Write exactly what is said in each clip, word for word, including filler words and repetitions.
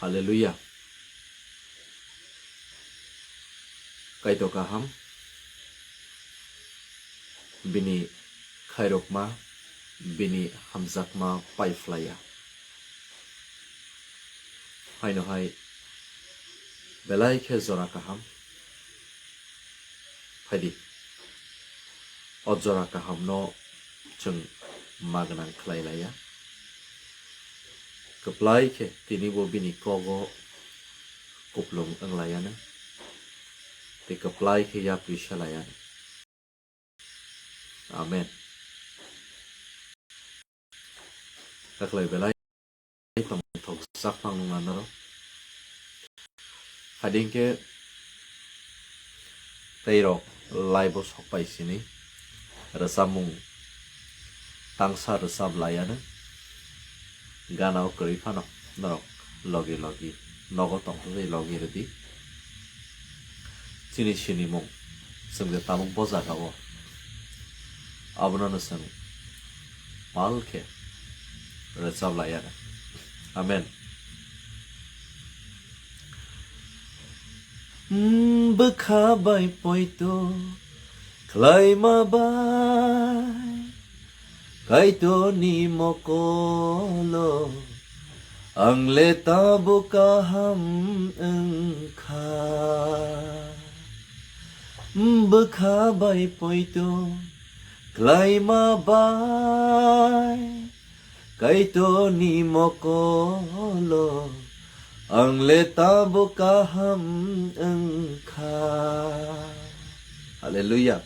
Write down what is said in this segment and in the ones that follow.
Hallelujah. Kaitor kaham, bini khairokma, bini hamjakma paiphlaiya. Haino hai belai khe jora kaham. Phaidi, o jora kahamno chwng ma gwnang khlai laiya. Kwplai khe tini bo bini kogo kuplung wng laiya no, tei kwplai khe yapri sa laiya no. Amen. Taklai belai tongthok chakphang nung anaro. Hading khe tei rok live o sok pai sini rwchapmung tangsa rwchap laiya no. Gana o kwrwi phano norok logi logi nogo tongthok tei logi rwdi. Chini sinimung chwng je tabuk bo jaga o, abono no chwng pal khe rwchap laiya no. Amen. Bwkha bai poito khlaima bai Kaitorni mokolo ang le tabuk kaham wngkha. Bwkha bai poito khlaima bai Kaitorni mokolo ang le tabuk kaham wngkha. Hallelujah.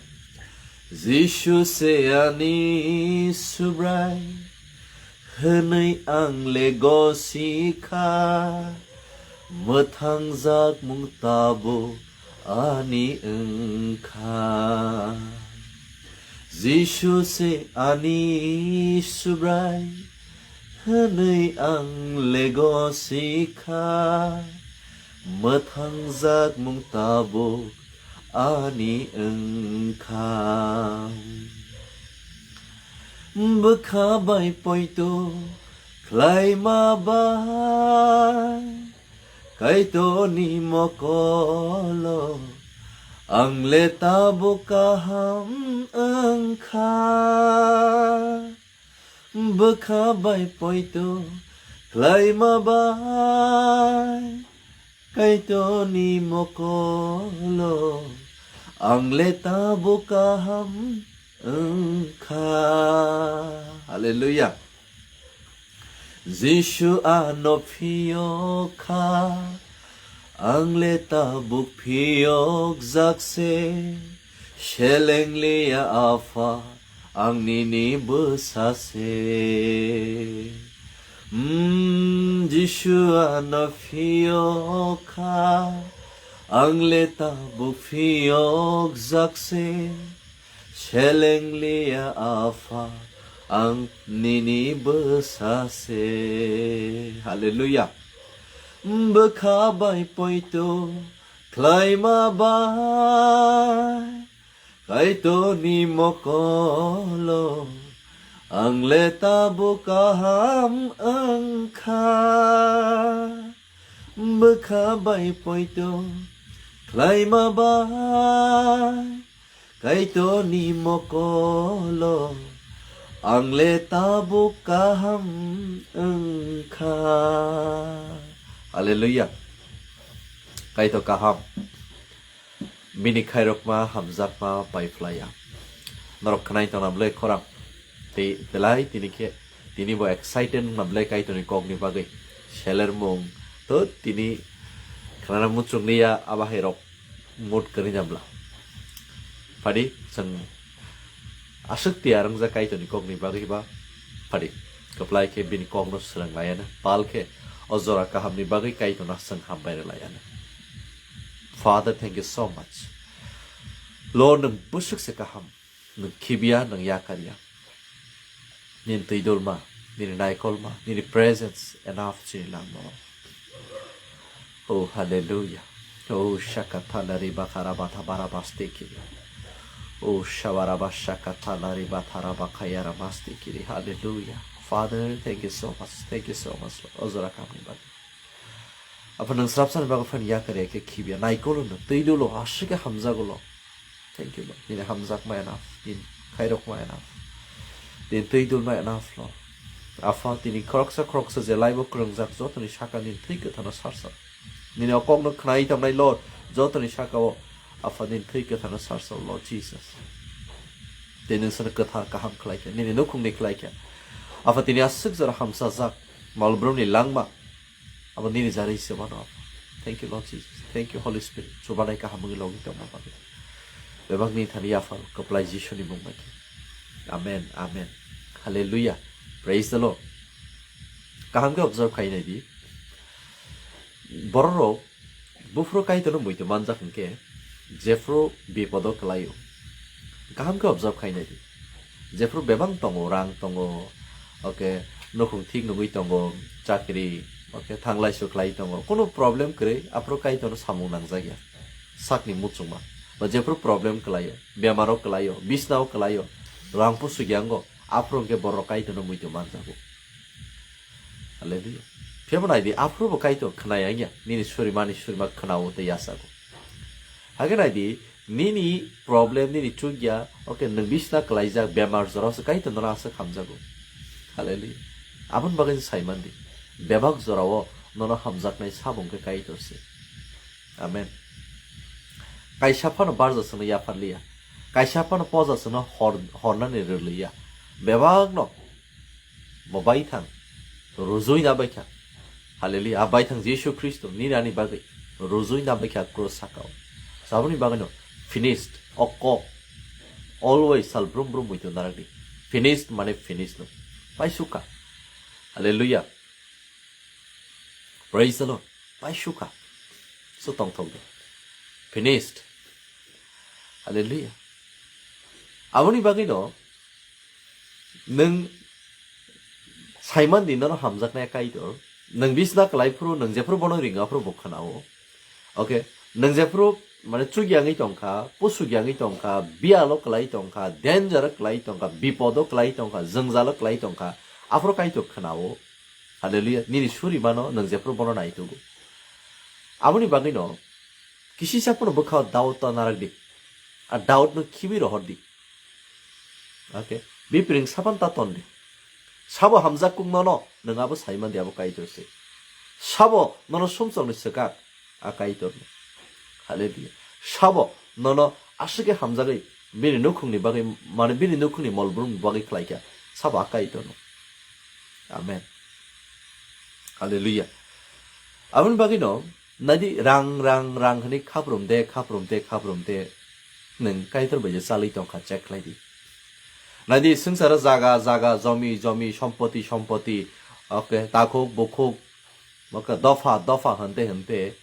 Jisu se ani Subrai hwnwi ang le gosikha, mwthangjak mung tabuk ani wngkha. Jisu se ani Subrai hwnwi ang le gosikha, mwthangjak mung tabuk ani wngkha. Bwkha bai poito khlaima bai Kaitorni mokolo ang le tabuk kaham wngkha. Bwkha bai poito khlaima bai Kaitorni mokolo ang le tabuk kaham wngkha. Hallelujah. Jisu ano phiyok kha, ang le tabuk phiyokjak se, seleng liya Apha, ang nini bwsa se. Mm, Jisu ano phiyok kha, ang le tabuk phiyokjak se, seleng liya Apha, ang nini bwsa se. Hallelujah. Bwkha bai poito khlaima bai Kaitorni mokolo ang le tabuk kaham wngkha. Bwkha bai poito khlaima bai Kaitorni mokolo ang le tabuk kaham wngkha. Hallelujah. Kaitor kaham. Bini khairokma hamjakma paiphlaiya. Norok khwnai tongna bwlai khorang. Tei belai tini khe, tini bo excited wngna bwlai Kaitorni kokni bagwi. Selermung to tini khwnana muchungni ya abo hai rok mood kwrwi na bwla. Phadi chwng aswk tiyar wngjak Kaitorni kokni bagwi ba phadi kwplai khe bini kokno swrang laiya na pal khe o jora kahamni bagwi Kaitorno chwng hambai rw laiya na. Father, thank you so much. Lord, nwng bwswk se kaham, nwng khibiya, nwng yakarya. Nini twi dulma, nini naikolma, nini presence enough chini langma. Oh, hallelujah. Oh, shakatala riba karabata barabastikiri. Oh, shabaraba shakatala riba taraba kayara mastikiri. Hallelujah. Father, thank you so much. Thank you so much. O jora kahamni bagwi. Apha nwng srapsani bagwi phani yakar ya khe khibiya. Naikolo no, twi dolo, aswk khe hamjago lo. Thank you, Lord. Nini hamjakma enough, nini khairokma enough, nini twi dulma enough, Lord. Apha, tini khoroksa khoroksa je laibo kwrwngjak jotoni saka nini twi kwthano sarsa. Nini o kokno khwnai tongnai, Lord, jotoni saka o, Apha, nini twi kwthano sarsa, Lord Jesus. Tini nwng sano kwthar kaham khlai kha, nini nukhungni khlai kha. Apha, tini aswk jora hamsajak, malbrumni langma, abo nini jarwi se mano. Thank you, Lord Jesus. Thank you, Holy Spirit. Chubanai kaham wngwi logi tongma bagwi. Bebakni thani yaphar kwplai Jisuni mung bai khe. Amen, amen. Hallelujah. Praise the Lord. Kaham khe observe khai nai di. Bororok buphuru Kaitorno muitu manjak hwnkhe, jephuru bipodo kwlaio. Kaham khe observe khai nai di. Jephuru bebak tongo, rang tongo, okay, nukhung thik nungwi tongo, chakri, okay, thanglai suklai tongo, kunu problem kwrwi, aphuru Kaitorno samung nangjak ya. Sakni muchungma. Ba jephuru problem kwlaio, bemaro kwlaio, bisnao kwlaio, rang pusuk yango, aphuru hwnkhe borok Kaitorno muitu manjago. Hallelujah. Phiyaba nai di, aphuru bo Kaitor khwnaya wngya, nini surimani surima khwnao tei yachago. Hakhe nai di, nini problem, nini chukya, okay, nwng bisna kwlaijak bemar jorao se Kaitor nono aswk hamjago. Hallelujah. Aboni bagwi se saiman di, bebak jorao nono hamjaknai sabo hwnkhe Kaitor se. Amen. Kaisa phano barja songno yapharliya, kaisa phano poja songno hor-, hornani rwliya, bebakno bo baithang rujui na baikha. Hallelujah. A baithang Jisu Khristo nini ani bagwi rujui na baikha cross sakao. Saboni bagwino finished. O kok always sal brum brum muitu narakdi. Finished mane finished no. Paisukha. Hallelujah. Praise the Lord. Paisukha. So tongthok de. Finished. Hallelujah. Aboni bagwino nwng saiman di nono hamjaknai Kaitor. Nwng bisna kwlai phuru, nwng jephuru bono ringa phuru bo khwnao. Okay, nwng jephuru mane chukya wngwi tongkha, pusukya wngwi tongkha, biyalo kwlai tongkha, danger kwlai tongkha, bipodo kwlai tongkha, jwngjalo kwlai tongkha, aphuru Kaitor khwnao. Hallelujah. Nini surimano nwng jephuru bono naitugo. Aboni bagwino kisisa phano bwkhao doubt ta narakdi. A doubt no khibi rohordi. Okay. Bipring sapan ta tondi. Sabo hamjak kuk nono, nwng abo saiman di abo Kaitor se. Sabo nono sumsokni swkak, a Kaitor no. Hallelujah. Sabo nono aswk khe hamjagwi bini nukhungni bagwi, mane bini nukhungni molbrumni bagwi khlaikha, sabo a Kaitor no. Amen. Hallelujah. Aboni bagwi no, naidi rang, rang, rang hwnwi khaprum de, khaprum de, khaprum de. Nwng Kaitor bai je chalwi tongkha, check khlai di. Naidi swngcharo jaga, jaga, jomi, jomi, sompoti, sompoti, okay, takhuk, bukhuk, okay, dopha, dopha hwnte, hwnte,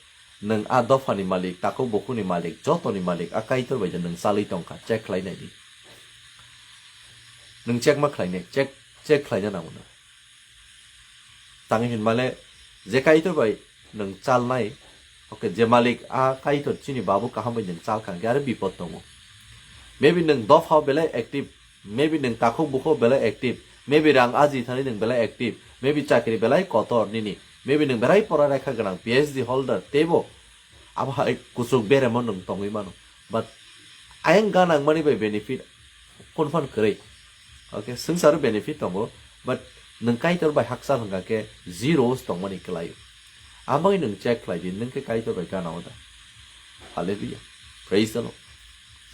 nwng a dophani malik, takhuk, bukhukni malik, jotoni malik, a Kaitor bai je nwng chalwi tongkha, check khlai nai di. Nwng check ma khlai nai, check, check khlaina nango no. Tangwi hinmale, je Kaitor bai nwng chalnai, okay, je malik a Kaitor chini babu kaham bai nwng chal kha hwnkhe aro bipod tongo. Maybe nwng dophao belai active, maybe nwng takhuk bukhuk belai active, maybe rang aji thani nwng belai active, maybe chakri belai kotor nini, maybe nwng belai pora lekha gwnang, P H D holder, teibo abo hai kuchuk beremo nwng tongwi mano. But ayang ganangmani bai benefit kunphan kwrwi. Okay, swngcharo benefit tongo, but nwng Kaitor bai hakchal hwnkha khe zero o tongmani kwlaio. Amagwi nwng check khlai di, nwng khe Kaitor bai gana o da. Hallelujah. Praise the Lord.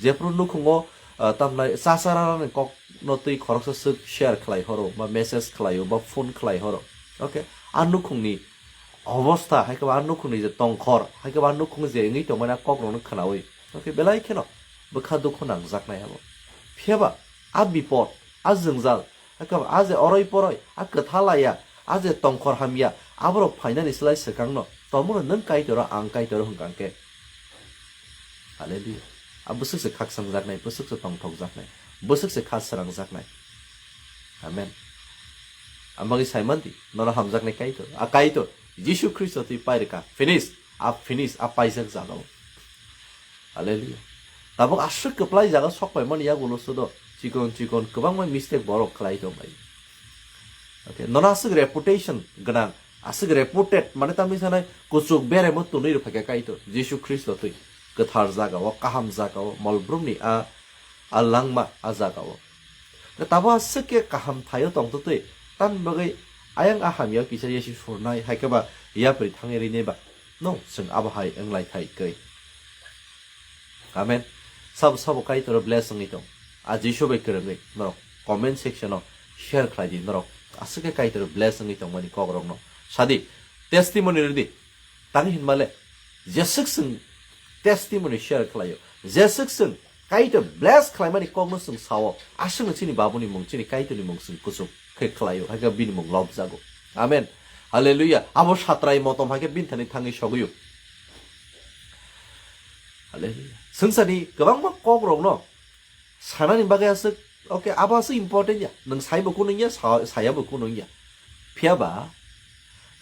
Jephru nukhungo, ah, tamnai chachararani kokno twi khoroksa swk share khlai horo, ba message khlaio, ba phone khlai horo. Okay, a nukhungni obostha, hai khe ba a nukhungni je tongkhor, hai khe ba a nukhung je wngwi tongmani a kokrokno khwnaui, okay, belai kheno bwkha dukhu nangjaknai abo. Phiya ba a bipod, a jwngjal, hai khe ba a je oroi poroi, a kwtha laiya, a je tongkhor hamya, aborok phainani slai swkangno tomono nwng Kaitor o, ang Kaitor o hwnkha hwnkhe. Hallelujah. A bwswk se khakchangjaknai, bwswk se tongthokjaknai, bwswk se kha srangjaknai. Amen. Ang bagwi saiman di, nono hamjaknai Kaitor. A Kaitor, Jisu Khristo twi pairwkha. Finish. A finish, a paijak jagao. Hallelujah. Tabuk aswk kwplai jaga sok paimani yagulo sudo. Chikon chikon kwbangma mistake borok khlai tong lai. Okay, nono aswk reputation gwnang, Aswk reputed, mane tamni sanai kuchuk beremo tunui rw phaikha Kaitor, Jisu Khristo twi. Kwthar jagao, kaham jagao, molbrumni a, a langma a jagao. Tabo aswk khe kaham thaio tongtwtwi, tamni bagwi ayang a hamya kisa yasi surnai, hai khe ba yapri thangwi rinai ba. No, chwng abo hai wnglai thai kwi. Amen. Sabo sabo Kaitor bless wngwi tong. A Jisu bai kwrwngwi norok comment section o share khlai di norok. Aswk khe Kaitor bless wngwi tongmani kok rokno. Sadi, testimony rwdi. Tani hinmale, jeswk chwng testimony share khlaio, jeswk chwng Kaitor bless khlaimani kokno chwng sao, aswkno chini Babuni mung, chini Kaitorni mung chwng kuchuk khe khlaio, hai khe bini mung lobjago. Amen. Hallelujah. Abo satrai motom hai khe bini thani thangwi sogwio. Hallelujah. Swngcharni kwbangma kokrokno sanani bagwi aswk, okay, abo aswk important ya. Nwng saibo kunu wngya, sa-, sayabo kunu wngya. Phiyaba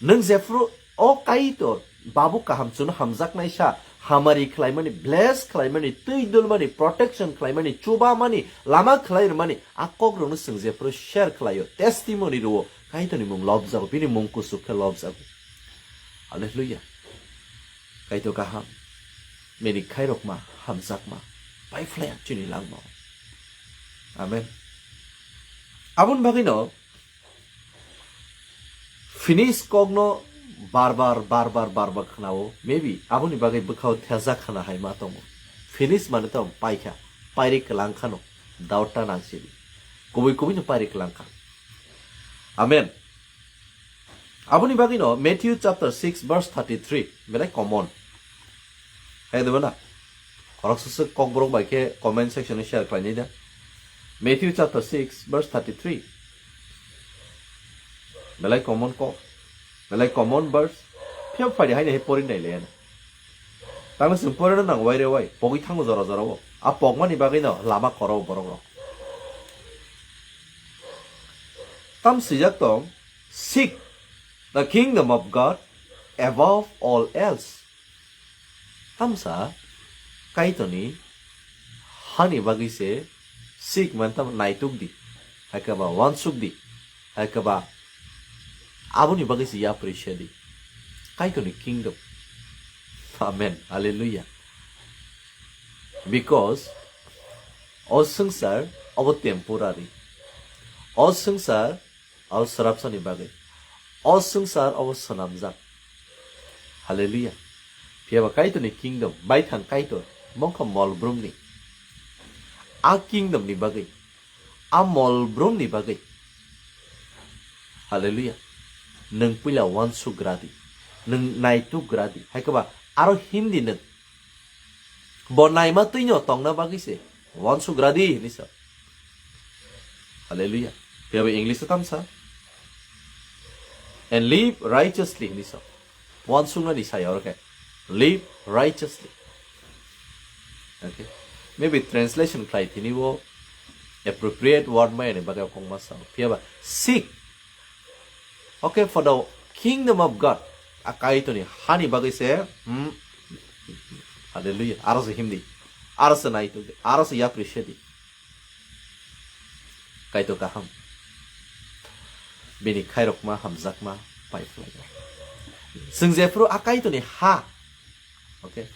nwng jephru o Kaitor, Babu kaham chwngno hamjaknaisa, hamari khlaimani, bless khlaimani, twi dulmani, protection khlaimani, chubamani, lama khlai rwmani, a kokrokno chwng jephru share khlaio, testimony rwo, Kaitorni mung lobjago, bini mung kuchuk khe lobjago. Hallelujah. Kaitor kaham, bini khairokma, hamjakma, paiphlaiya chini langmao. Amen. Aboni bagwino finish kokno bar bar, bar bar, bar bar khnao. Maybe aboni bagwi bwkhao thejak khna hai ma tongo. Finish mane to paikha, pairi kwlang khano, doubt ta nangsidi. Kubui kubui no pairi kwlang kha. Amen. Aboni bagwino Matthew chapter six verse thirty-three belai common. Hai deba na? Khoroksa se kokborok bai khe comment section o share khlainai da. Matthew chapter six verse thirty-three. Belai common kok. Belai common verse. Phiya phai di hai nai pori nai le. Tangna chwng porino nang wai re wai, pogwi thango jora jora o. A pokmani bagwi no lama koro borok rok. Tam swijak tong, "Seek the kingdom of God above all else." Tamsa Kaitorni hani bagwi se seek man tam naituk di, hai khe ba wansuk di. Hai khe ba aboni bagwi se yapri se di. Kaitorni kingdom. Amen. Hallelujah. Because o swngchar obo temporary. O swngchar o srapsani bagwi. O swngchar obo swnamjak. Hallelujah. Phiya ba Kaitorni kingdom, baithang Kaitor, mongkha mol brumni. A kingdom ni bagwi. A mol brumni bagwi. Hallelujah. Nwng puila wansuk gra di. Nwng naituk gra di. Hai khe ba aro himdi nwng. Bo naima twino tongna bagwi se. Wansuk gra di hinwi sa. Hallelujah. Phiya ba English o tamsa. "And live righteously" hinwi sa. Wansuknani saya oro khe, "Live righteously." Okay. Maybe translation khlai thini bo appropriate word mai ani bagwi kongma sa. Phiya ba seek. Okay, for the kingdom of God. A Kaitorni hani bagwi se, hmm, hallelujah. Aro se himdi. Aro se naituk di. Aro se yapri se di. Kaitor kaham. Bini khairokma hamjakma pai phlai. Chwng jephru a Kaitorni ha. Okay.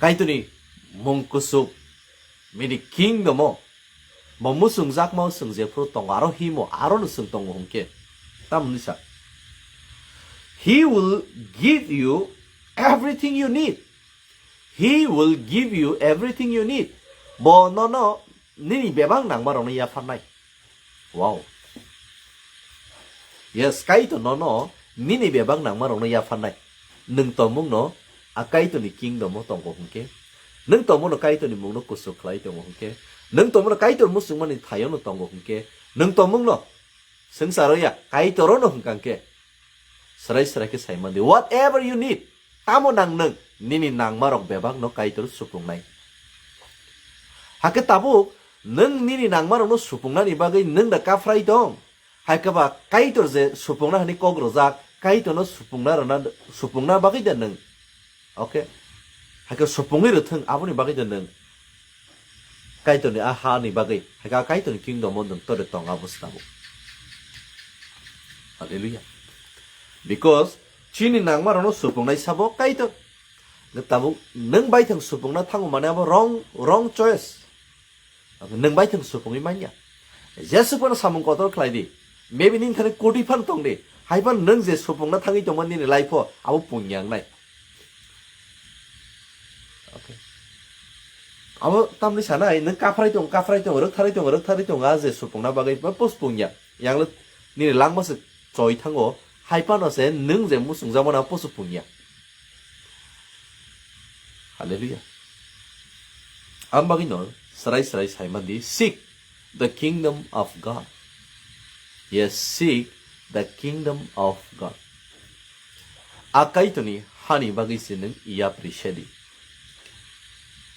Kaitorni mung kuchuk. Bini kingdom o. Bo muchungjakma o chwng jephru tongo, aro himo, aro no chwng tongo hwnkhe. Tamni sa. He will give you everything you need. He will give you everything you need. Bo nono nini bebak nangma rokno yapharnai. Wow. Yes, Kaitor nono nini bebak nangma rokno yapharnai. Nwng tongmung no a Kaitor ni kingdom o tongo hwnkhe, nwng tongmung no Kaitor ni mung no kuchuk khlai tongo hwnkhe, nwng tongmung no Kaitor muchungmani thaio no tongo hwnkhe, nwng tongmung no swngcharo ya Kaitor no hwnkha hwnkhe, Srai srai khe sai mandi. Whatever you need, tamo nang nwng, nini nangma rok bebak no Kaitor supungnai. Hakhe tabuk nwng nini nangma rok no supungnani bagwi nwng da kaphrai tong. Haikhe ba Kaitor je supungna hwnwi kok rwjak, Kaitor no supungna rwna, supungna bagwi da nwng. Okay? Haikhe supungwi rwthwng aboni bagwi da nwng. Kaitorni a hani bagwi, hai khe a Kaitorni kingdom o nwng tore tong abo se tabuk. Hallelujah. Because chini nangmarokno supungnai sabo Kaitor. Tabuk nwng baithang supungna thango mane abo wrong, wrong choice. Nwng baithang supungwi manya. Jesu phano samung kotor khlai di. Maybe nini thani koti phan tong di. Hai phan nwng je supungna thangwi tongma nini life o abo pungya wngnai. Okay. Abo tamni sanai nwng kaphrai tong, kaphrai tong, rwktharwi tong, rwktharwi tong, a je supungna bagwi ba pus pungya. Yang le nini langma se choi thango, hai phano se nwng je muchungjakmano poso pungya. Hallelujah. Ang bagwi no srai srai sai mandi, "Seek the kingdom of God." Yes, seek the kingdom of God. A Kaitorni hani bagwi se nwng yapri sedi.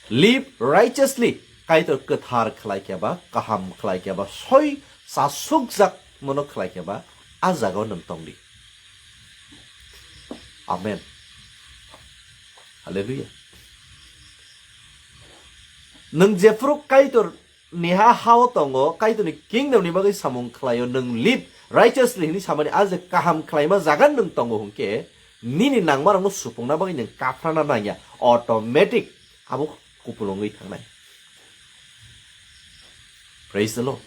Live righteously, Kaitor kwthar khlai khe ba, kaham khlai khe ba, soi chasukjak mono khlai khe ba, a jagao nwng tong di. Amen. Hallelujah. Nwng jephuru Kaitor ni ha hao tongo, Kaitorni kingdom ni bagwi samung khlaio, nwng live righteously hinwi samani a je kaham khlaima jaga nwng tongo hwnkhe, nini nangmarokno supungna bagwi nwng kaphrana nangya, automatic abo kupulungwi thangnai. Praise the Lord.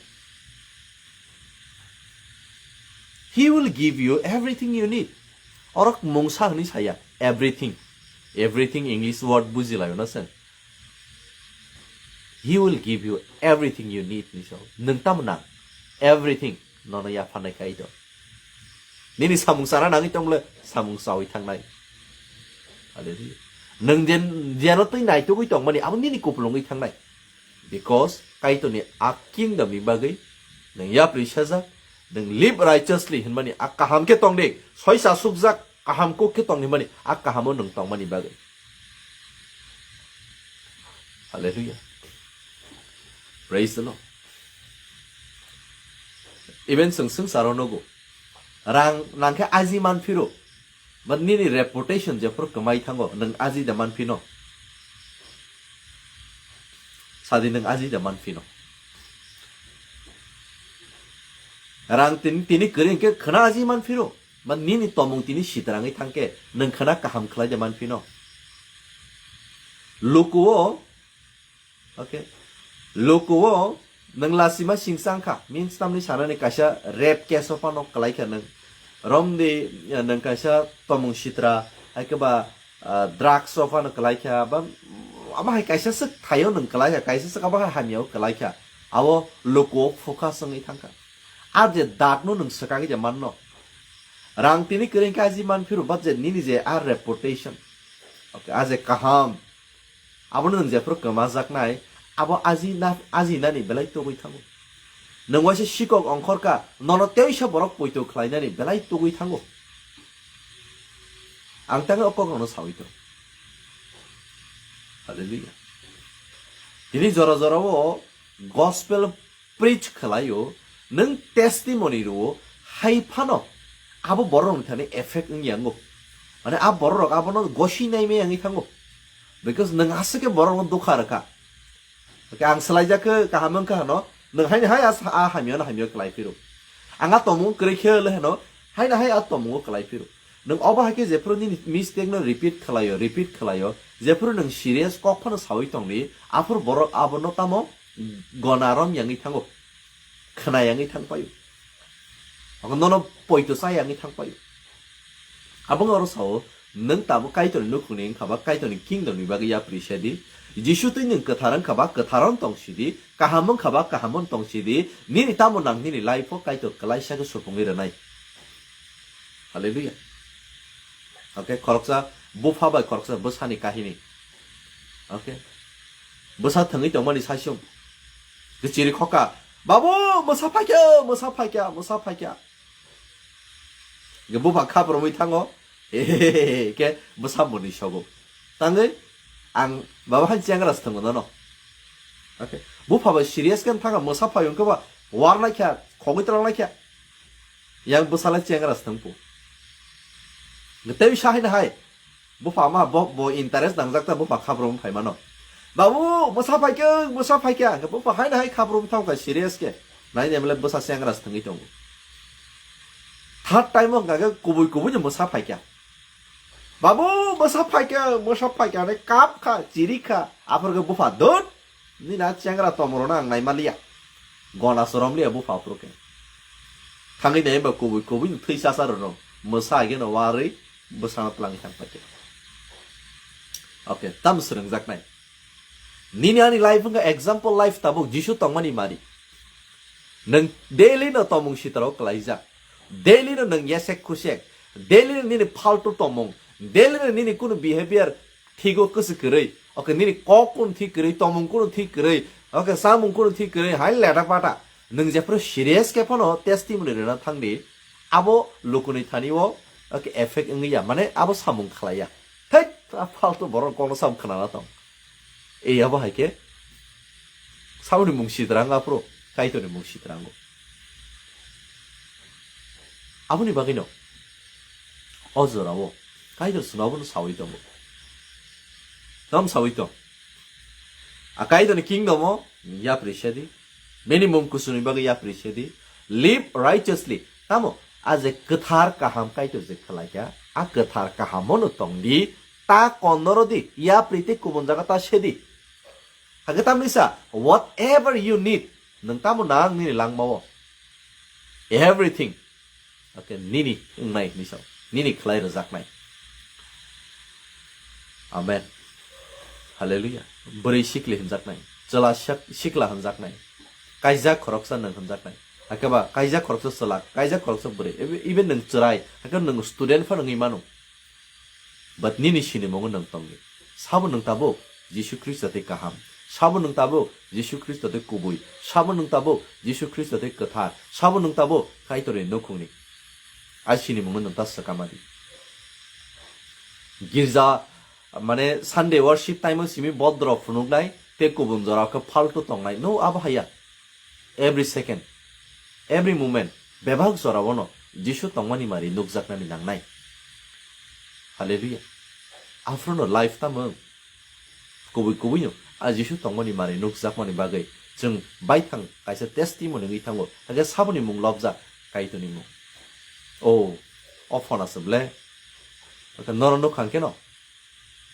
He will give you everything you need. Orok mungsa hwnwi saya, everything. Everything English word bujilaio na sen. He will give you everything you need ni so. Nwng tamo nang? Everything nono yapharnai Kaitor. Nini samung chana nangwi tongmole samung chawi thangnai. Hallelujah. Nwng jen, jeno twi naitugwi tongmani abo nini kupulungwi thangnai. Because Kaitorni a kingdom ni bagwi nwng yapri sajak, nwng live righteously hinmani a kaham khe tong di, soi chasukjak kaham kuk khe tong hinmani a kahamo nwng tongmani bagwi. Hallelujah. Praise the Lord. Even chwng swngcharo nugo. Rang nangkhe aji manphiro. But nini reputation jephuru kwmai thango, nwng aji da manphino. Sadi nwng aji da manphino. Rang tini, tini kwrwi hwnkhe khwna aji manphiro. But nini tomung tini sitrangwi thangkhe, nwng khwna kaham khlai da manphino. Lukuo, okay. Lukuo, nwng lasima singsa wngkha. Means tamni sanani kaisa rape case o phano kwlaikha nwng. Romdi, eh, nwng kaisa tomung sitra, hai khe ba, ah, drugs o phano kwlaikha. Ba, abo hai kaisa swk thaio nwng kwlaikha, kaisa swk abo hai hamyao kwlaikha. Abo lukuo focus wngwi thangkha. A je datno nwng swkagwi je manno. Rang tini kwrwi hwnkhe aji manphiro, but je nini je a reputation. Okay, a je kaham. Abono nwng jephuru kwmajaknai, abo aji na, aji nani belai tugwi thango. Nwng waisa sikok ongkhorkha, nono teisa borok poito khlainani belai tugwi thango. Ang tangwi o kokrokno sawi tong. Hallelujah. Tini jora jorao gospel preach khlaio, nwng testimony rwo, hai phano abo borokni thani effect wngya wngo. Mane a bororok abono gosi naimaya wngwi thango. Because nwng aswk khe borokno dukha rwkha. Okay, ang swlaijak khe kaham wngkha hano, nwng haino hai a, a hamyano hamya kwlai phiro. Ang a tomung kwrwi khe le hano, haino hai a tomungo kwlai phiro. Nwng obo hai khe jephuru nini mistake no repeat khlaio, repeat khlaio, jephuru nwng serious kok phano sawi tongdi, aphuru borok abono tamo gona rom yangwi thango, khna yangwi thang paio. Ako nono poito cha yangwi thang paio. Abong oro sao, nwng tamo Kaitorni nukhungni wngkha ba Kaitorni kingdom ni bagwi yapri sedi, Jisu twi nwng kwthar wngkha ba kwthar on tong sidi, kaham wngkha ba kaham on tong sidi, nini tamo nang nini life o Kaitor kwlaisa khe supungwi rwnai. Hallelujah. Okay, khoroksa bupha bai khoroksa bwsani kahini. Okay. Bwsa thwngwi tongmani saichung. Kichiri khoka, "Babu, mwsa phaikha, mwsa phaikha, mwsa phaikha." Ge bupha khaprumwi thango. Ke bwsa mwnwi sogo. Tangwi ang baba hai chengra se thwngo nono. Okay. Bupha bai serious khe thanga mwsa phaio hwnkhe ba warnai kha, khogwi twlangnai kha. Yang bwsala chengra se thwngphu. Tei sa haino hai. Bupha ma bo, bo interest nangjak ta bupha khabrum phaimano. "Babu, mwsa phaikha, mwsa phaikha." Hwnkhe bupha haino hai khabrum thangkha serious khe. Nai nemle bwsa chengra se thwngwi tongo. Third time o hwnkha khe kubui kubui no mwsa phaikha. Babu, mwsa phaikha, mwsa phaikha, hwnwi kap kha, chiri kha. Aphuru khe bupha, "Dut! Nini a chengra tomorok no ang naimaliya." Gona sorom liya bupha aphuru khe. Thangwi nai ba kubui kubui no thwi chasa rwrwng. Mwsa hai khe no warwi bwsano twlangwi thang phaikha. Okay, tam swrwngjaknai. Nini ani life wngkha example life tabuk Jisu tongmani mari. Nwng daily no tomung sitaro kwlaijak. Daily no nwng yesek khusek. Daily no nini phaltu tomung. Daily no nini kunu behavior thigo kwswk kwrwi. Okay, nini kok kunu thik kwrwi, tomung kunu thik kwrwi. Okay, samung kunu thik kwrwi. Hai leta pata. Nwng jephuru serious khe phano testimony rwna thangdi. Abo lukuni thani o, okay, effect wngya. Mane abo samung khlaiya. Thek, a phaltu borok kokno sam khnana tong. Ei abo hai khe saboni mung sitrang aphuru, Kaitorni mung sitrango. Aboni bagwino o jorao Kaitor chwngno abono saui tongo. Tam saui tong. A Kaitorni kingdom o yapri sedi. Bini mung kuchukni bagwi yapri sedi. Live righteously. Tamo a je kwthar kaham Kaitor je khlaikha, a kwthar kaham ono tongdi, ta konno rwdi, yapri tei kubun jaga ta sedi. Hakhe tamni sa, whatever you need, nwng tamo nang nini langmao. Everything. Okay, nini wngnai hinwi sao. Nini khlai rwjaknai. Amen. Hallelujah. Bwrwi sikli hwnjaknai. Chwla sak-, sikla hwnjaknai. Kaijak khoroksa nwng hwnjaknai. Hakhe ba kaijak khoroksa chwla, kaijak khoroksa bwrwi. Ebe-, even nwng chwrai, hakhe nwng student phano wngwi mano. But nini sinimungo nwng tongdi. Sabo nwng tabuk Jisu Khristo tei kaham. Sabo nwng tabuk Jisu Khristo tei kubui. Sabo nwng tabuk Jisu Khristo tei kwthar. Sabo nwng tabuk Kaitorni nukhungni. A sinimungo nwng ta swkama di. Girja, mane, Sunday worship time o simi bodro phunuknai tei kubun jora khe phaltu tongnai. No, abo haya. Every second, every moment, bebak jorao no Jisu tongmani mari nukjaknani nangnai. Hallelujah. Aphuru no life tamo kubui kubui no a Jisu tongmani mari nukjakmani bagwi chwng baithang kaisa testimony wngwi thango. Hakhe saboni mung lobjak, Kaitorni mung. O, o phone aswk le. Hakhe norok nukhang khe no.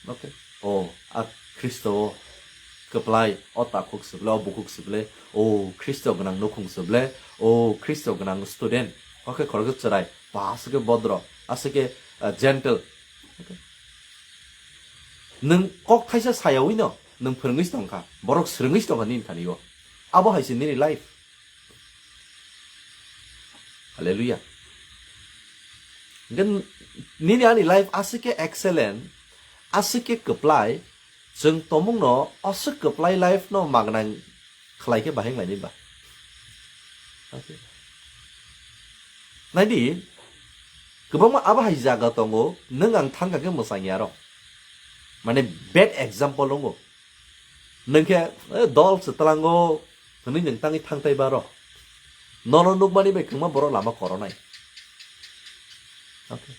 Okay. O, a Khristo o kwplai, o takhuk se bwle, o bukhuk se bwle, o Khristo gwnang nukhung se bwle, o Khristo gwnang student. Okay, khoroksa chwrai, ba aswk khe bodro, aswk khe, ah, gentle. Okay. Nwng kok thaisa sayawi no, nwng phwrwngwi se tongkha, borok swrwngwi se tongkha nini thani o. Abo hai se nini life. Hallelujah. Hwnkhe nini ani life aswk khe excellent, aswk khe kwplai, chwng tomungno aswk kwplai life no magnang khlai khe bahai khlainai ba? Okay. Naidi, kwbangma abo hai jaga tongo, nwng ang thangkha khe mwsang ya rok. Mane bad example wngo. Nwng khe, "Eh, dol se tlango," hwnwi nwng tangwi thangtai baro. Nono nukmani bai kwbangma borok lama koronai. Okay.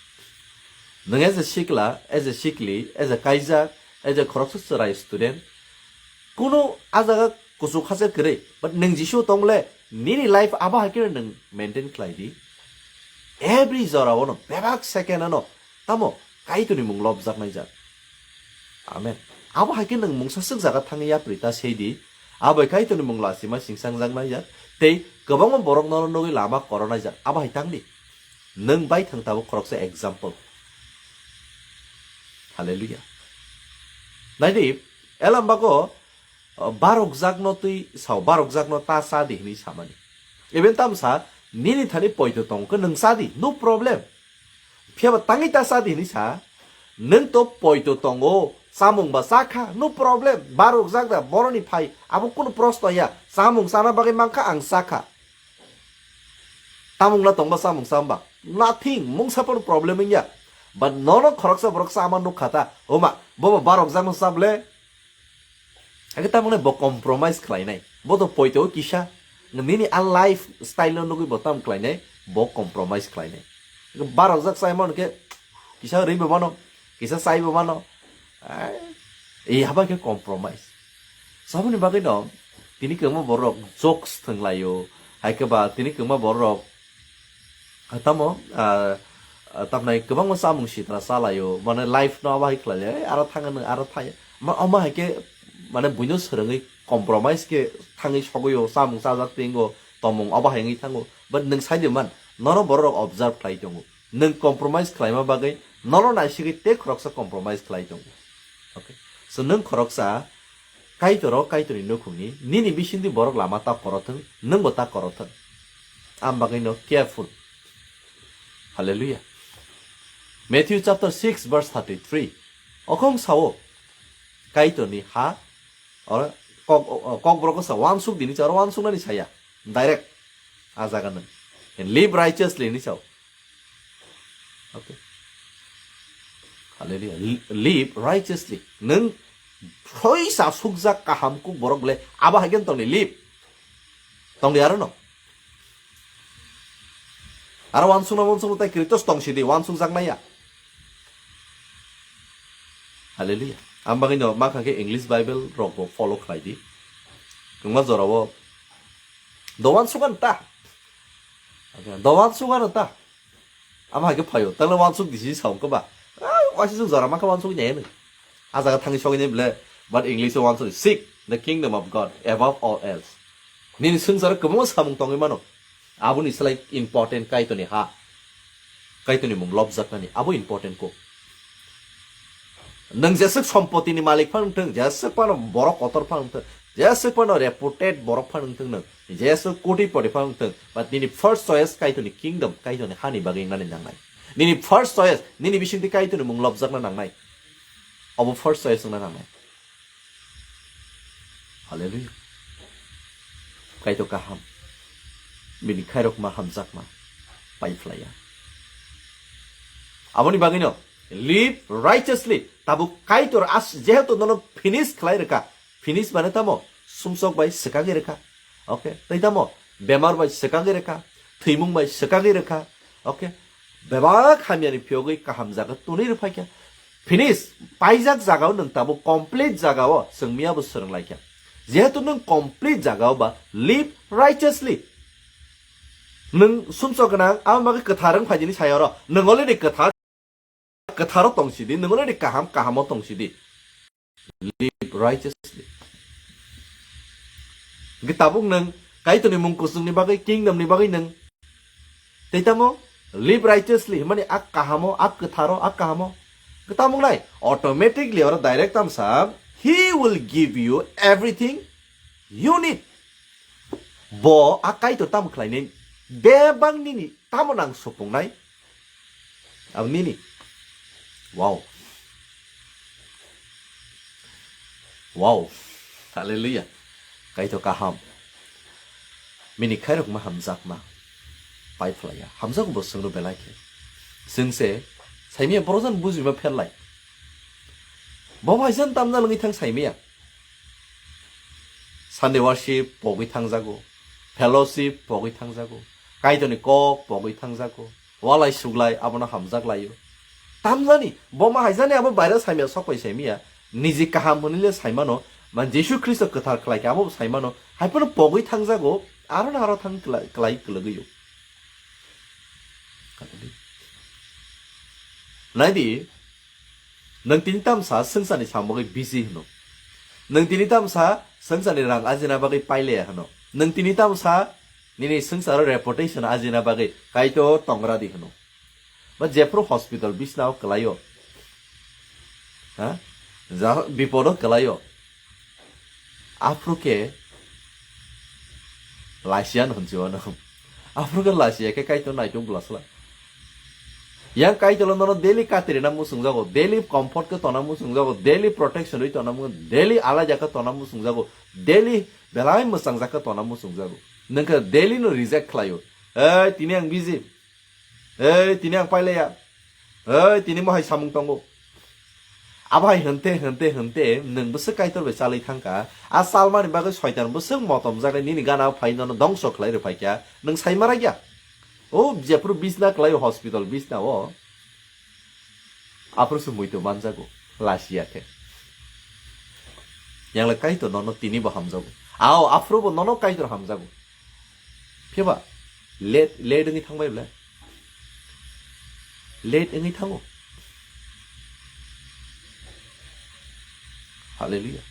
Nwng as a sikla, as a sikli, as a kaijak, as a khoroksa chwrai student, kuno a jaga kuchuk hajar kwrwi, but nwng Jisu tongle, nini life abo hai khe nwng maintain khlai di. Every jora ono, bebak second ano, tamo Kaitorni mung lobjaknai jak. Amen. Abo hai khe nwng mungsa swk jaga thangwi yapri ta sei di. Abo hai Kaitorni mung lachima singsang jaknai jak. Tei kwbangma borok nono nugwi lama koronai jak. Abo hai tang di. Nwng bai thang tabuk khoroksa example. Hallelujah. Nai di, elam bago, uh, barok jakno twi sao, barok jakno ta cha di hwnwi samani. Even tamsa, nini thani poito tong khe nwng cha di, no problem. Phiya ba tangwi ta cha di hwnwi sa, nwng to poito tongo, chamung ba cha kha, no problem. Barok jak da, boroni phai, abo kunu prosto ya, chamung chana bagwi man kha, ang cha kha. Tamung na tong ba chamung cha ba, nothing, mungsa pono problem wngya. But nono khoroksa borok cha ma nuk kha ta, homa, bo ba barok jakno cha ble. Hakhe tamoni bo compromise khlainai. Bo to poito kisa. Nini a life style no nugwi bo tam khlainai. Bo compromise khlainai. Barok jak chaimano khe kisa rwi bo mano. Kisa chai bo mano. Ai, ei haba khe compromise. Saboni bagwi no tini kwbangma borok jokes thwnglaio. Hai khe ba tini kwbangma borok Tamo, ah, ah, tamnai kwbangma chamung sitra chalaio, mane life no abo hai khlai le, "Ei, aro thang ano, aro thang." Ma, omo hai khe, mane buino swrwngwi compromise khe thangwi sogwi o, chamung chajak tingo, tomung abo hai wngwi thango. But nwng sai di man, nono borok rok observe khlai tongo. Nwng compromise khlaima bagwi, nono naisigwi tei khoroksa compromise khlai tongo. Okay. So nwng khoroksa Kaitor o Kaitorni nukhungni, nini bisingtwi borok lama ta korothwng, nwngbo ta korothwng. Am bagwino careful. Hallelujah. Matthew chapter six verse thirty-three. Okhong sao, Kaitorni ha, oro kok, o, o, Kokborok sa wansuk dini sa, oro wansuknani saya. Direct. A jaga nwng. And live righteously ni sao. Okay. Hallelujah. Li-, live righteously. Nwng thoi sa sukjak kaham kuk borok le abo hai khe tongni live. Tongni aro no. Aro wansukna wansukna tai Kritos tong sidi, wansukjak naya. Hallelujah. Am bagwi no makha khe English Bible rok bo follow khlai di. Kwma jora o do wansuk an ta. Do wansuk an ta. Abo hai khe phaio. Tangla wansuk disi saung khe ba. Ah, waisa suk jora makha wansuk nai no. A jaga thangwi sogwi nai ble. But English o wansuk, "Seek the kingdom of God above all else." Nini swngcharo kwbangma samung tongwi mano. Aboni slai important Kaitorni ha. Kaitorni mung lobjaknani. Abo important ko. Nwng jeswk sompotini malik phano wngthwng, jeswk phano borok kotor phano wngthwng, jeswk phano reputed borok phano wngthwng nwng, jeswk kotipoti phano wngthwng, but nini first choice Kaitorni kingdom, Kaitorni hani bagwi wngnani nangnai. Nini first choice, nini bisingtwi Kaitorni mung lobjakna nangnai. Obo first choice wngna nangnai. Hallelujah. Kaitor kaham. Bini khairokma hamjakma. Pai phlaiya. Aboni bagwino live righteously. Tabuk Kaitor as jehetu nono finish khlai rwkha. Finish mane tamo? Sumsok bai swkagwi rwkha. Okay. Tei tamo? Bemar bai swkagwi rwkha. Thwimung bai swkagwi rwkha. Okay. Bebak hamyani phiyogwi kaham jaga twnwi rwphaikha. Finish, paijak jagao nwng tabuk complete jagao chwng miyabo swrwnglaikha. Jehetu nwng complete jagao ba live righteously. Nwng sumsok gwnang, abo bagwi kwthar wng phaidini sayoro. Nwng already kwthar, kwtharo tongsidi, nwng already kaham, kahamo tongsidi. Live righteously. Hwnkhe tabuk nwng Kaitorni mung kuchukni bagwi, kingdom ni bagwi nwng tei tamo live righteously hwnmani a kahamo, a kwtharo, a kahamo. Hwnkhe tabuk nai automatically oro direct tamsa, "He will give you everything you need." Bo a Kaitor tamo khlainai, bebak nini tamo nang supungnai, abo nini. Wow. Wow. Hallelujah. Kaitor kaham. Bini khairokma hamjakma. Pai phlaiya. Hamjago bo chwngno belai khe. Chwngse saimia borojan bujima pherlai. Bo bai jan tamna lwngwi thang saimia. Sunday worship pogwi thangjago. Fellowship pogwi thangjago. Kaitorni kok pogwi thangjago. Walai suglai abono hamjak laio. Tamjani, bo ma haijani abo baira saimia sokpai saimia. Niji kaham hwnwi le saimano, man Jisu Khristo kwthar khlai khe abo saimano. Haiphano pogwi thangjago, aro na aro thang klai, klai kwlwgwio. Naidi, nwng tini tamsa swngcharni samung bagwi busy hwno. Nwng tini tamsa swngcharni rang ajina bagwi pailaya hwno. Nwng tini tamsa nini swngcharo reputation ajina bagwi Kaitor tongradi hwno. Ba jephru hospital bisnao kwlaio. Ha? Ja, bipodo kwlaio. Aphru khe laisiyan hwnsi wano. Aphru khe laisiya khe Kaitor naituk bwlasla. Yang Kaitor nono daily katirina muchungjago, daily comfort khe tona muchungjago, daily protection wi tona mu-, daily alaida khe tona muchungjago, daily belai mwchangja khe tona muchungjago. Nwng khe daily no reject khlaio. "Ei, tini ang busy. Ei, tini ang pailaya. Ei, tini mohai samung tongo." Abo hai hwnte, hwnte, hwnte, nwng bwswk Kaitor bai chalwi thangkha. A chalmani bagwi Soitan bwswk motom jagwi nini gana phai nono dongso khlai rwphaikha. Nwng sai maraikya? O, jephru bisna kwlaio hospital bisna o. Aphuru se muitu manjago, lasiya khe. Yang le Kaitor nono tini bo hamjago. Ao, aphuru bo nono Kaitor hamjago. Phiya ba, late, late wngwi thangbai ble. late wngwi thango. Hallelujah.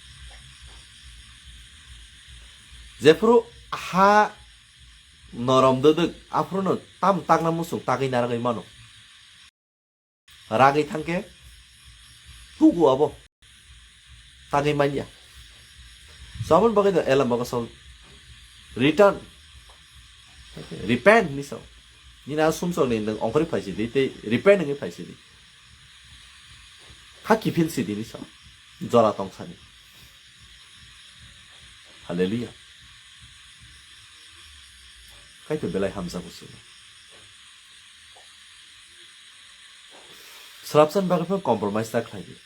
Jephuru ha norom dwdwk, aphuru no tam takna muchung tagwi naragwi mano. Ragwi thangkhe tugu abo. Tagwi manya. So, aboni bagwi no Elam bago so return. Repent ni so. Nini a sumsok ni nwng ongkhorwi phaisidi tei repent wngwi phaisidi. Kha kiphil sidi ni so. Jora tongsani. Hallelujah. Kaitor belai hamjago chwngno. Swrapsani bagwi phano compromise ta khlai di.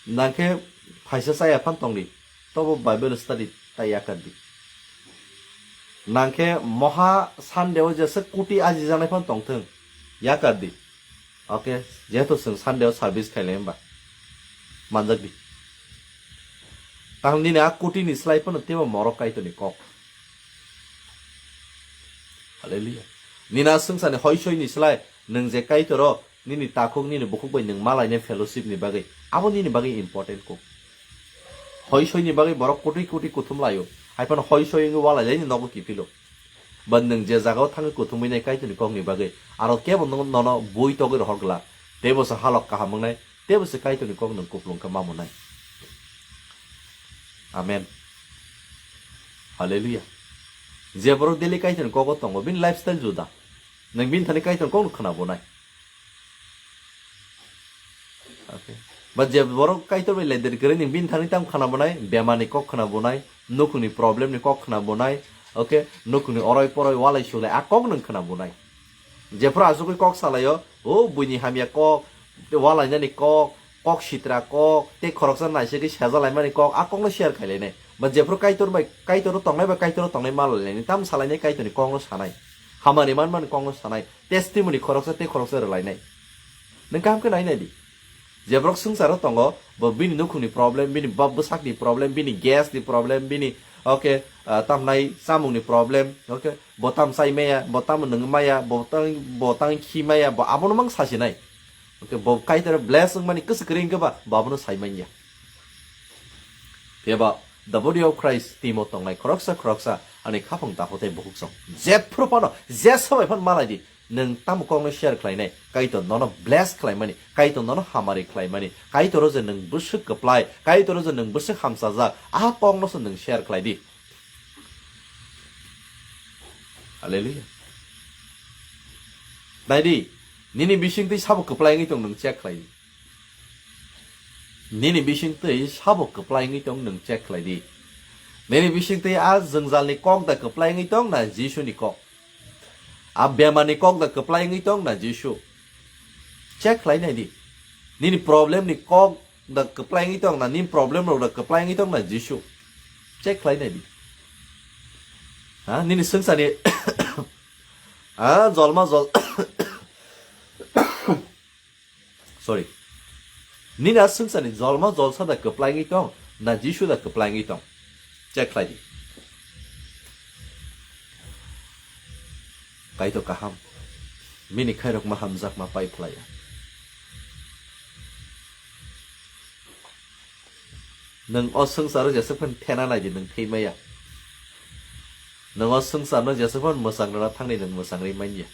Nangkhe phaisa chaya phan tongdi, tobo Bible study ta yakar di. Nangkhe moha Sunday o jesa kuti aji janai phan tongthwng, yakar di. Okay, jehetu chwng Sunday o service khailai hwnba manjak di. Tang nini a kuti ni slai phano teibo morok Kaitor ni kok. Hallelujah. Nini a swngsa ni hoi soi ni slai nwng je Kaitor o nini takhuk nini bukhuk bai nwng malainai fellowship ni bagwi, abo nini bagwi important kok. Hoi soi ni bagwi borok kotwi kotwi kuthum laio, hai phano hoi soi wngwi walai laini nogo kiphilo. Ba nwng je jagao thangwi kuthumwi nai Kaitor ni kok ni bagwi, aro kebo no-, nono bui togwi rohor glak, teibo se halok kaham wngnai, teibo se Kaitor ni kok nwng kuplung khe ma mwnai. Amen. Hallelujah. Je borok daily Kaitor ni kogo tongo, bini lifestyle juda. Nwng bini thani Kaitor ni kok no khwna bo nai. Okay. Ba je borok Kaitor bai lender kwrwi nwng bini thani tam khwna bo nai, bemar ni kok khwna bo nai, nukhung ni problem ni kok khwna bo nai, okay, nukhung ni oroi poroi walai sulai a kok nwng khwna bo nai. Jephru asugwi kok salaio, o buini hamya kok, tei walainani kok, kok sitra kok, tei khoroksa naisegwi sejalaimani kok, a kokno share khailainai. Ba jephru Kaitor bai, Kaitor tongnai bai Kaitor tongnai malailainai, tam salainai Kaitorni kokno sanai. Hamari manmani kokno sanai, testimony khoroksa tei khoroksa rwlainai. Nwng kaham khe nai nai di. Jeborok swngcharo tongo, bo bini nukhungni problem, bini bab bwsakni problem, bini gas ni problem, bini, okay, ah, tamnai chamungni problem, okay, bo tam chai maya, bo tam nwng maya, bo tang, bo tang khi maya, bo abono mang sasinai. Okay, bo Kaitor bless wngmani kwswk kwrwi wngkhe ba, bo abono sai manya. Phiya ba, the body of Christ team o tongnai khoroksa khoroksa ani khapang takhuk tei bukhuk song. Jephru phano, je sobai phano malai di, nwng tamo kokno share khlainai, Kaitor nono bless khlaimani, Kaitor nono hamari khlaimani, Kaitor o je nwng bwswk kwplai, Kaitor o je nwng bwswk hamsajak, a kokno se nwng share khlai di. Hallelujah. Nai di, nini bising twi sabo kwplai wngwi tong nwng check khlai di. Nini bising twi sabo kwplai wngwi tong nwng check khlai di. Nini bising twi a jwngjalni kok da kwplai wngwi tong na Jisuni kok? A bemarni kok da kwplai wngwi tong na Jisu? Check khlai nai di. Nini problemni kok da kwplai wngwi tong na, nini problem rok da kwplai wngwi tong na Jisu? Check khlai nai di. Ha, nini swngcharni, ha, jolma jol, sorry. Nini a swngcharni jolma jolsa da kwplai wngwi tong na Jisu da kwplai wngwi tong? Check khlai di. Kaitor kaham. Bini khairokma hamjakma pai phlaiya. Nwng o swngcharo jeswk phano thena nai di, nwng thwi maya. Nwng o swngcharno jeswk phano mwchang rwna thangni nwng mwchang rwi manya.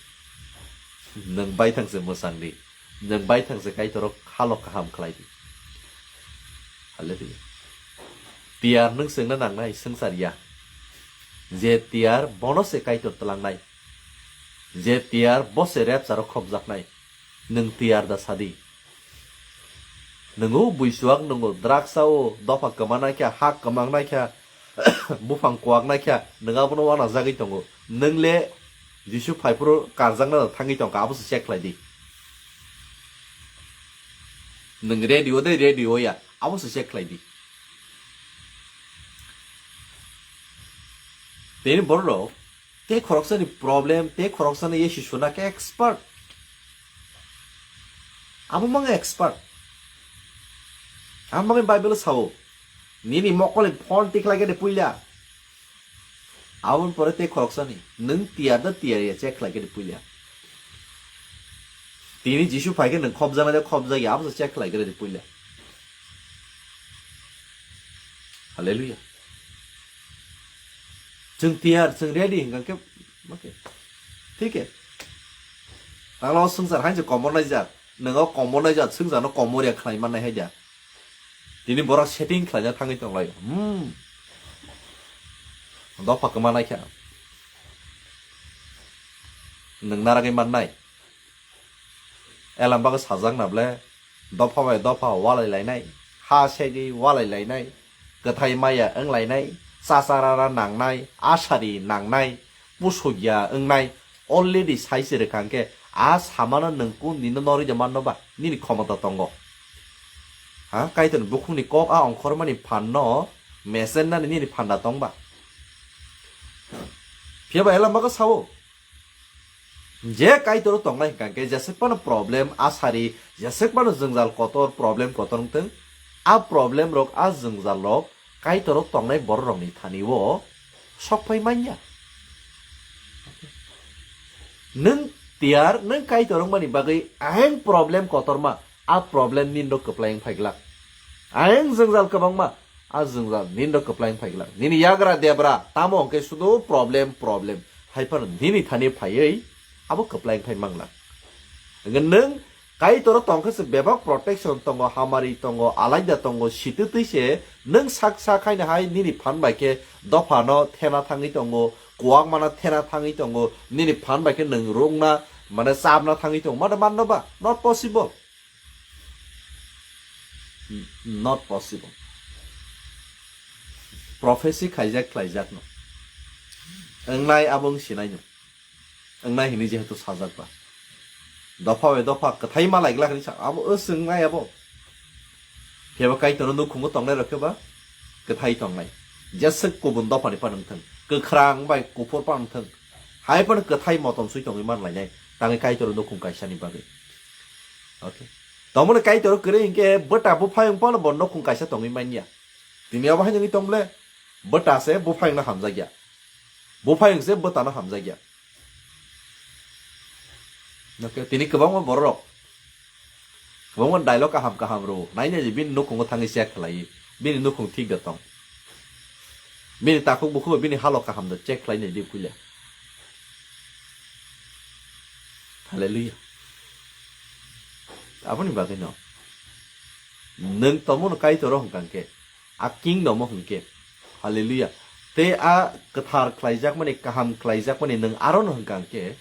Nwng baithang se mwchang di. Nwng baithang se Kaitor o halok kaham khlai di. Hallelujah. Tiyar nwng chwngna nangnai swngchar ya. Je tiyar bono se Kaitor twlangnai. Je tiyar bo se rapture o khopjaknai. Nwng tiyar da sadi. Nwngo buisuak nwngo, drugs o, dopha kwma naikha, ha kwma naikha, buphang kuak naikha, nwng abono uanajagwi tongo. Nwng le Jisu phaiphuru karjakna da thangwi tongkha, abo se check khlai di. Nwng ready o de ready o ya, abo se check khlai di. Tini borok rok tei khoroksani problem, tei khoroksani issue suna khe expert. Abo mang expert. Abo mang Bible sao. Nini mokol ni phone tikhlai khe de puila. Aboni pore tei khoroksani. Nwng tiyar da tiyar ya check khlai khe de puila. Tini Jisu phai khe nwng khopjaknai de khopjakya, abo se check khlai gre di puila. Hallelujah. Chwng tiyar, chwng ready hwnkha khe, okay. Thik khe. Tanglo swngchar hain se komor nai jak. Nwng o komor nai jak, swngchar no komor ya khlai man nai hai da. Tini borok setting khlaina thangwi tonglai. Hmm. Dopha kwma nai kha. Nwng naragwi mannai. Elam bagwi sajak na ble, dopha bai dopha walai lainai, ha segwi walai lainai, kwthai maya wng lainai, chacharara nangnai, asari nangnai, pusukya wngnai, already sai se rwkha hwnkhe, a samano nwng kun dino norwi de manno ba, nini khomota tongo. Ha, Kaitorni bukhukni kok a ongkhormani phanno mesennani nini phanda tong ba? Phiya ba elam bagwi sao. Je Kaitor tongnai hwnkha khe jeswk phano problem, asari, jeswk phano jwngjal kotor, problem kotor wngthung, a problem rok, a jwngjal rok Kaitor tongnai borok rokni thani o sok phai manya. Nwng tiyar, nwng Kaitor wngmani bagwi ayang problem kotorma, a problem nini rok kwplai wng phai glak. Ayang jwngjal kwbangma, a jwngjal nini rok kwplai wng phai glak. Nini yagra debra, tamo hwnkhe sudu problem, problem. Hai phano nini thani phaiwi abo kwplai wng phai manglak. Hwnkhe nwng Kaitor tongkhe se bebak protection tongo, hamari tongo, alaida tongo, sitwtwi se nwng sak sak haino hai nini phan bai khe dophano thena thangwi tongo, kuwak mana thena thangwi tongo, nini phan bai khe nwng rwngna, mane, chapna thangwi tongo, mane, manno ba? Not possible. Not possible. Prophecy khaijak khlaijakno. Wngnai abo wng sinaino. Wngnai hwnwi jehetu sajak ba. Dopha bai dopha kwthai ma laigla hwnwi sa, abo o chwngnai abo. Phiya ba Kaitorno nukhungo tongnai rok khe ba kwthai tongnai. Jeswk kubun dophani phano wngthung, kwkhrang bai kuphur phano wngthung, hai phano kwthai motom swi tongwi man lainai, tangwi Kaitorno nukhung kaisani bagwi. Okay. Tamoni Kaitor kwrwi hinkhe bwta buphayung phano bo nukhung kaisa tongwi manya. Tini abo hai nungwi tong ble, bwta se buphayungno hamjakya. Buphayung se bwtano hamjakya. Okay, tini kwbangma bororok, kwbangma dialogue kaham kaham rwo. Naina je bini nukhungo thangwi check khlai, bini nukhung thik da tong, bini takhuk bukhuk, bini halok kaham da check khlai nai di puila. Hallelujah. Aboni bagwi no, nwng tomono Kaitor hwnkha khe, a kingdom o hwnkhe, hallelujah, tei a kwthar khlaijakmani, kaham khlaijakmani nwng arono hwnkha khe,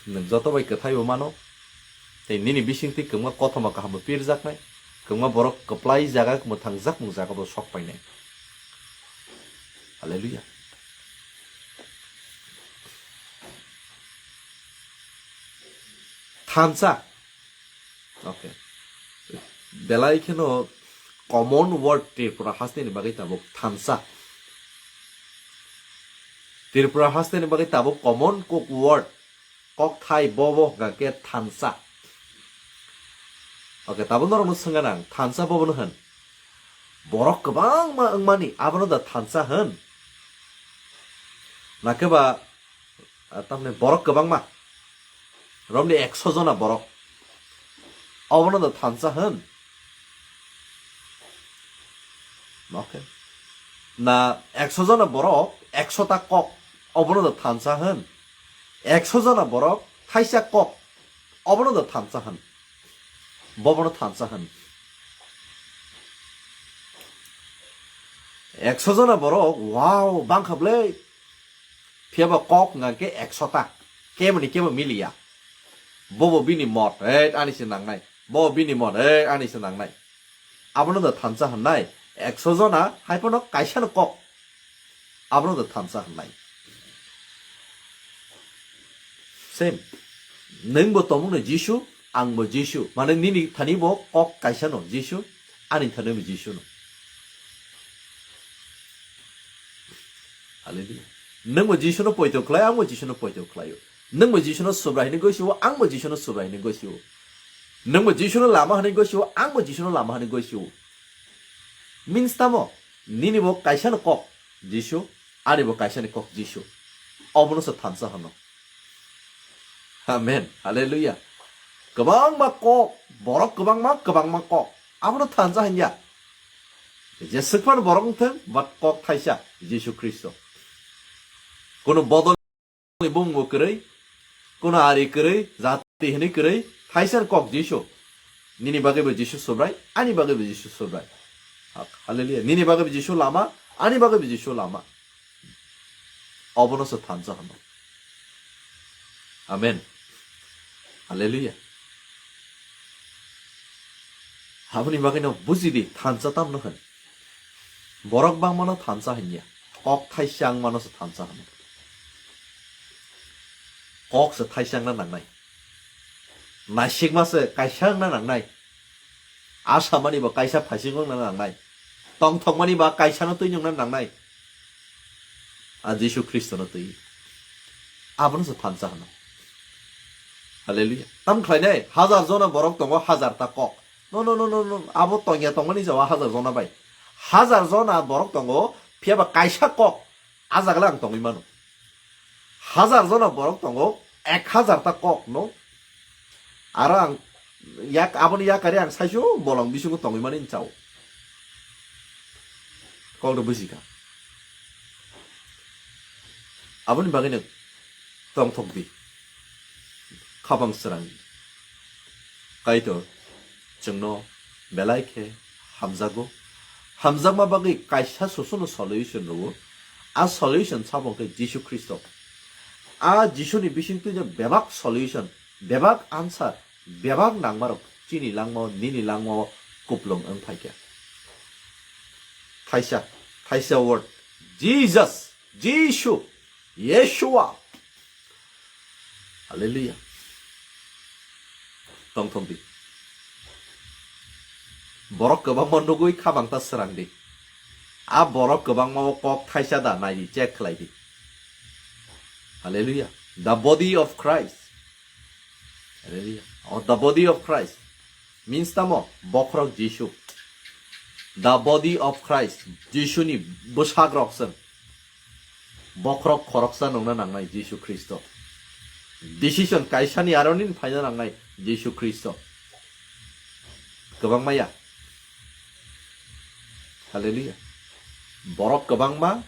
nwng joto bai kwthaibo mano, tei nini bisingtwi kwbangma kothoma kahambo pirjaknai, kwbangma borok kwplai jaga, mwthangjak mung jaga bo sok painai. Hallelujah. Thansa. Okay. Belai kheno common word Tripura hasteni bagwi tabuk thansa. Tripura hasteni bagwi tabuk common kok word, kok thai bobo hwnkha khe thansa. Okay, tabuk norokno swngna nang, thansa bobono hwn? Borok kwbangma wngmani, abono da thansa hwn? Nakhe ba, ah, tamni borok kwbangma, romni ekso jona borok, obono da thansa hwn? Okay. Na ekso jona borok, ekso ta kok, obono da thansa hwn? Ekso jona borok, thaisa kok, obono da thansa hwn? Bobono thansa hwn. Ekso jona borok, wow, bangkha bwle. Phiya ba kok hwnkha khe ekso ta. Kebo ni kebo miliya. Bobo bini mot, "Ei, ani se nangnai." Bobo bini mot, "Ei, ani se nangnai." Abono da thansa hwnnai. Ekso jona hai phano kaisa no kok. Abono da thansa hwnnai. Same. Nwng bo tongmung no Jisu, ang bo Jisu. Mane nini thani bo kok kaisa no Jisu, ani thani bo Jisu no. Hallelujah. Nwng bo Jisu no poito khlai, ang bo Jisu no poito khlaio. Nwng bo Jisu no Subrai hwnwi gosio, ang bo Jisu no Subrai hwnwi gosio. Nwng bo Jisu no lama hwnwi gosio, ang bo Jisu no lama hwnwi gosio. Means tamo? Nini bo kaisa no kok Jisu, ani bo kaisa ni kok Jisu. Obono se thansa hwno. Amen. Hallelujah. Kwbangma kok, borok kwbangma, kwbangma kok. Abono thansa hanya. Je swkpan borok wngthwng, but kok thaisa, Jisu Khristo. Kono bodol ni bumung bo kwrwi, kono ari kwrwi, jati hwnwi kwrwi, thaisa kok Jisu. Nini bagwi bo Jisu Subrai, ani bagwi bo Jisu Subrai. Hak, hallelujah. Nini bagwi bo Jisu lama, ani bagwi bo Jisu lama. Obono se thansa hano. Amen. Hallelujah. Aboni bagwi no buji di, thansa tamno hwn. Borok bangmano thansa hanya. Kok thaisa wngmano se thansa hano. Kok se thaisa wngna nangnai. Naisikma se kaisa wngna nangnai. Asamani bo kaisa phaising wngna nangnai. Tongthokmani ba kaisano twi wngna nangnai. A Jisu Khristono twi. Abono se thansa hano. Hallelujah. Tam khlainai, hajar jona borok tongo, hajar ta kok. No, no, no, no, no. Abo tongya tongmani jawa hajar jona bai. Hajar jona borok tongo, phiya ba kaisa kok. A jagala ang tongwi mano. Hajar jona borok tongo, ek hajar ta kok, no? Aro ang yak, aboni yakari ang saisu bolong bisingo tongwi mani chao. Kok do buji kha. Aboni bagwi no tongthok di. Khapang srang di. Kaitor chwngno belai khe hamjago. Hamjakma bagwi kaisa susuno solution rwo. A solution sabo khe Jisu Khristo. A Jisuni bisingtwi no bebak solution, bebak answer, bebak nangmarok chini langmao, nini langmao kuplung wng phaikha. Thaisa, thaisa word, Jesus, Jisu, Yeshua. Hallelujah. Tongthok di. Borok kwbangma nugwi khabang ta srang di. A borok kwbangma o kok thaisa da nai di, check khlai di. Hallelujah. The body of Christ. Hallelujah. Oh, the body of Christ means tamo bokhorok Jisu. The body of Christ, Jisuni bwshakrok chwng. Bokhorok khoroksa nungna nangnai Jisu Khristo. Decision kaisani aroni phaina nangnai Jisu Khristo. Kwbangma ya. Hallelujah. Borok kwbangma,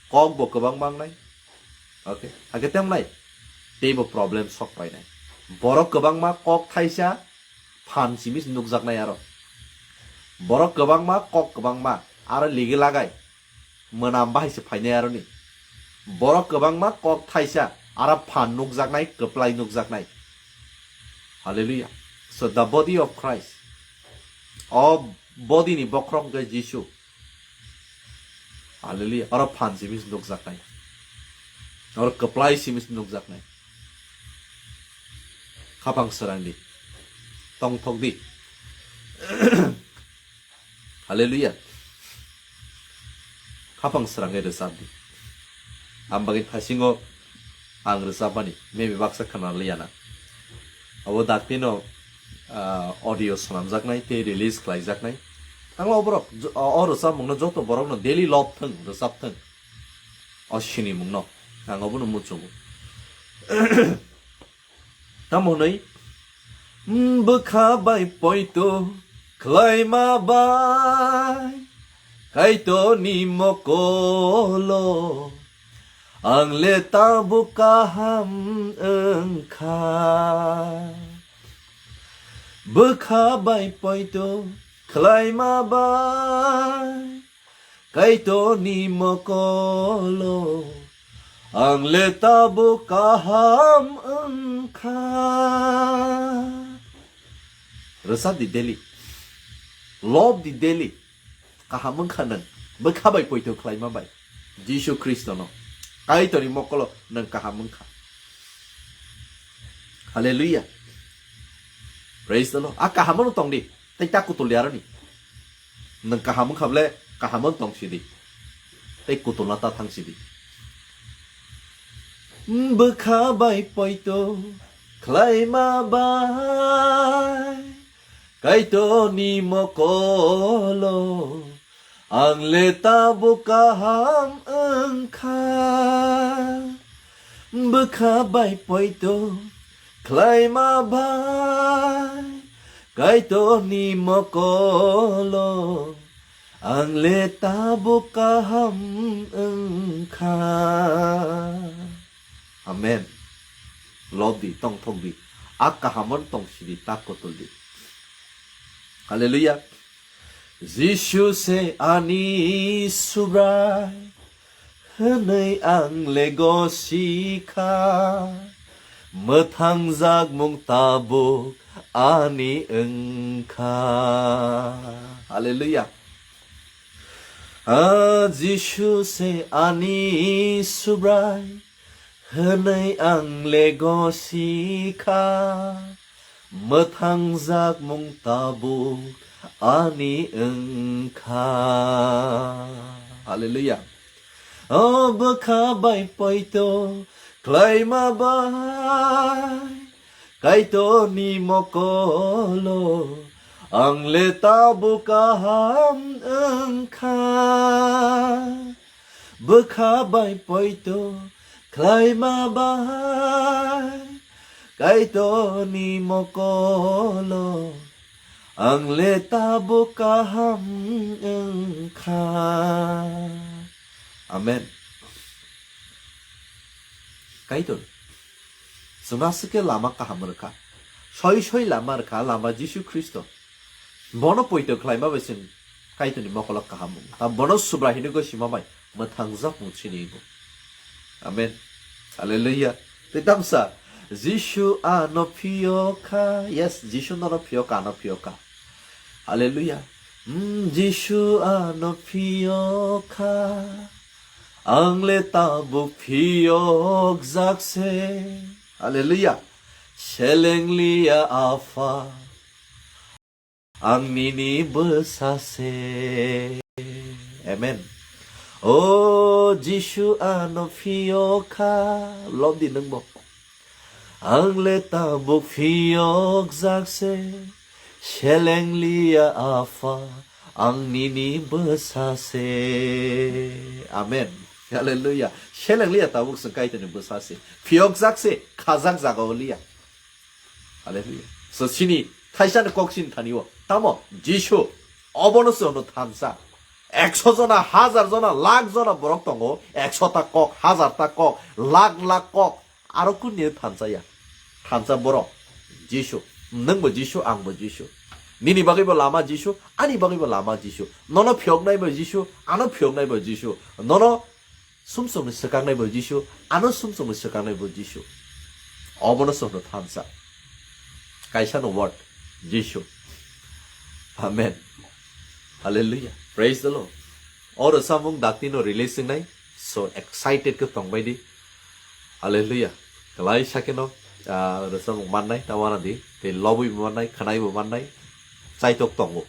kok bo kwbangma wngnai. Okay. Hakhe temlai teibo problem sok painai. Borok kwbangma kok thaisa phan simi se nukjaknai aro. Borok kwbangma kok kwbangma aro ligi lagai mwnam bahai se phainai aroni. Borok kwbangma kok thaisa aro phan nukjaknai, kwplai nukjaknai. Hallelujah. So the body of Christ. O body ni bokhorok hwnkhe Jisu. Hallelujah. Oro phan simi se nukjaknai. Oro kwplai simi se nukjaknai. Khapang srang di. Tongthok di. Hallelujah. Khapang srangwi rwchap di. Ang bagwi thaisingo ang rwchapmani maybe baksa khna liya na. Abo dakti no, ah, audio swnamjaknai tei release khlaijaknai. Ang o borok jo-, o, o rwchapmungno joto borokno daily love thwng, rwchap thwng. O sinimungno. Ang obono muchungo. Tamo hwnwi, "Bwkha bai poito khlaima bai Kaitorni mokolo, ang le tabuk kaham wngkha." Bwkha bai poito khlaima bai Kaitorni mokolo, ang le tabuk kaham wngkha. Rwchap di daily. Love di daily. Kaham wngkha nwng. Bwkha bai poito khlaima bai. Jisu Khristono. Kaitorni mokolo nwng kaham wngkha. Hallelujah. Praise the Lord. A kaham wngno tong di. Tei ta kutul di aroni. Nwng kaham wngkha ble kaham wng tong sidi. Tei kutul na ta thang sidi. Bwkha bai poito khlaima bai Kaitorni mokolo, ang le tabuk kaham wngkha. Bwkha bai poito Khlaima bai Kaitorni mokolo ang le tabuk kaham wngkha. Amen. Lobdi, tongthokdi. A kahamon tongsidi, tak kotoldi. Hallelujah. Jisu se ani Subrai, hwnwi ang le gosikha, mwthangjak mung tabuk ani wngkha. Hallelujah. A Jisu se ani Subrai, hwnwi ang le gosikha, mwthangjak mung tabuk ani wngkha. Hallelujah. O bwkha bai poito khlaima bai Kaitorni mokolo ang le tabuk kaham wngkha. Bwkha bai poito khlaima bai Kaitorni mokolo ang le tabuk kaham wngkha. Amen. Kaitor, chwng aswkhe lama kaham rwkha, soi soi lama rwkha, lama Jisu Khristo. Bono poito khlaima bai chwng Kaitorni mokolo kaham wng. Ta bono Subrai hino gosima bai mwthangjak mung chini bo. Amen. Hallelujah. Tei tamsa, Jisu ano phiyokha. Yes, Jisu nono phiyokha, ano phiyokha. Hallelujah. Mm, Jisu ano phiyokha. Ang le tabuk phiyokjak se. Hallelujah. Seleng liya Apha, ang nini bwsa se. Amen. O Jisu ano phiyokha, lobdi nwngbo. Ang le tabuk phiyokjak se, seleng liya Apha, ang nini bwsa se. Amen. Hallelujah. Seleng liya tabuk chwng Kaitorni bwsa se. Phiyokjak se, khajak jaga o liya. Hallelujah. So chini thaisani kok chini thani o. Tamo Jisu obono se ono thansa. Ekso jona, hajar jona, lakh jona borok tongo. Ekso ta kok, hajar ta kok, lakh lakh kok. Aro kuni thansa ya? Thansa borok Jisu. Nwng bo Jisu, ang bo Jisu. Nini bagwi bo lama Jisu, ani bagwi bo lama Jisu. Nono phiyoknai bo Jisu, ano phiyoknai bo Jisu. Nono sumsokni swkaknai bo Jisu, ano sumsokni swkaknai bo Jisu. Obono se hwno thansa. Kaisa no word, Jisu. Amen. Hallelujah. Praise the Lord. O rwchapmung dakti no release wngnai. So excited khe tongbai di. Hallelujah. Kwlai sakeno, ah, rwchapmung mannai, ta wana di. Tei lobwi bo mannai, khwnai bo mannai. Chaitok tongo.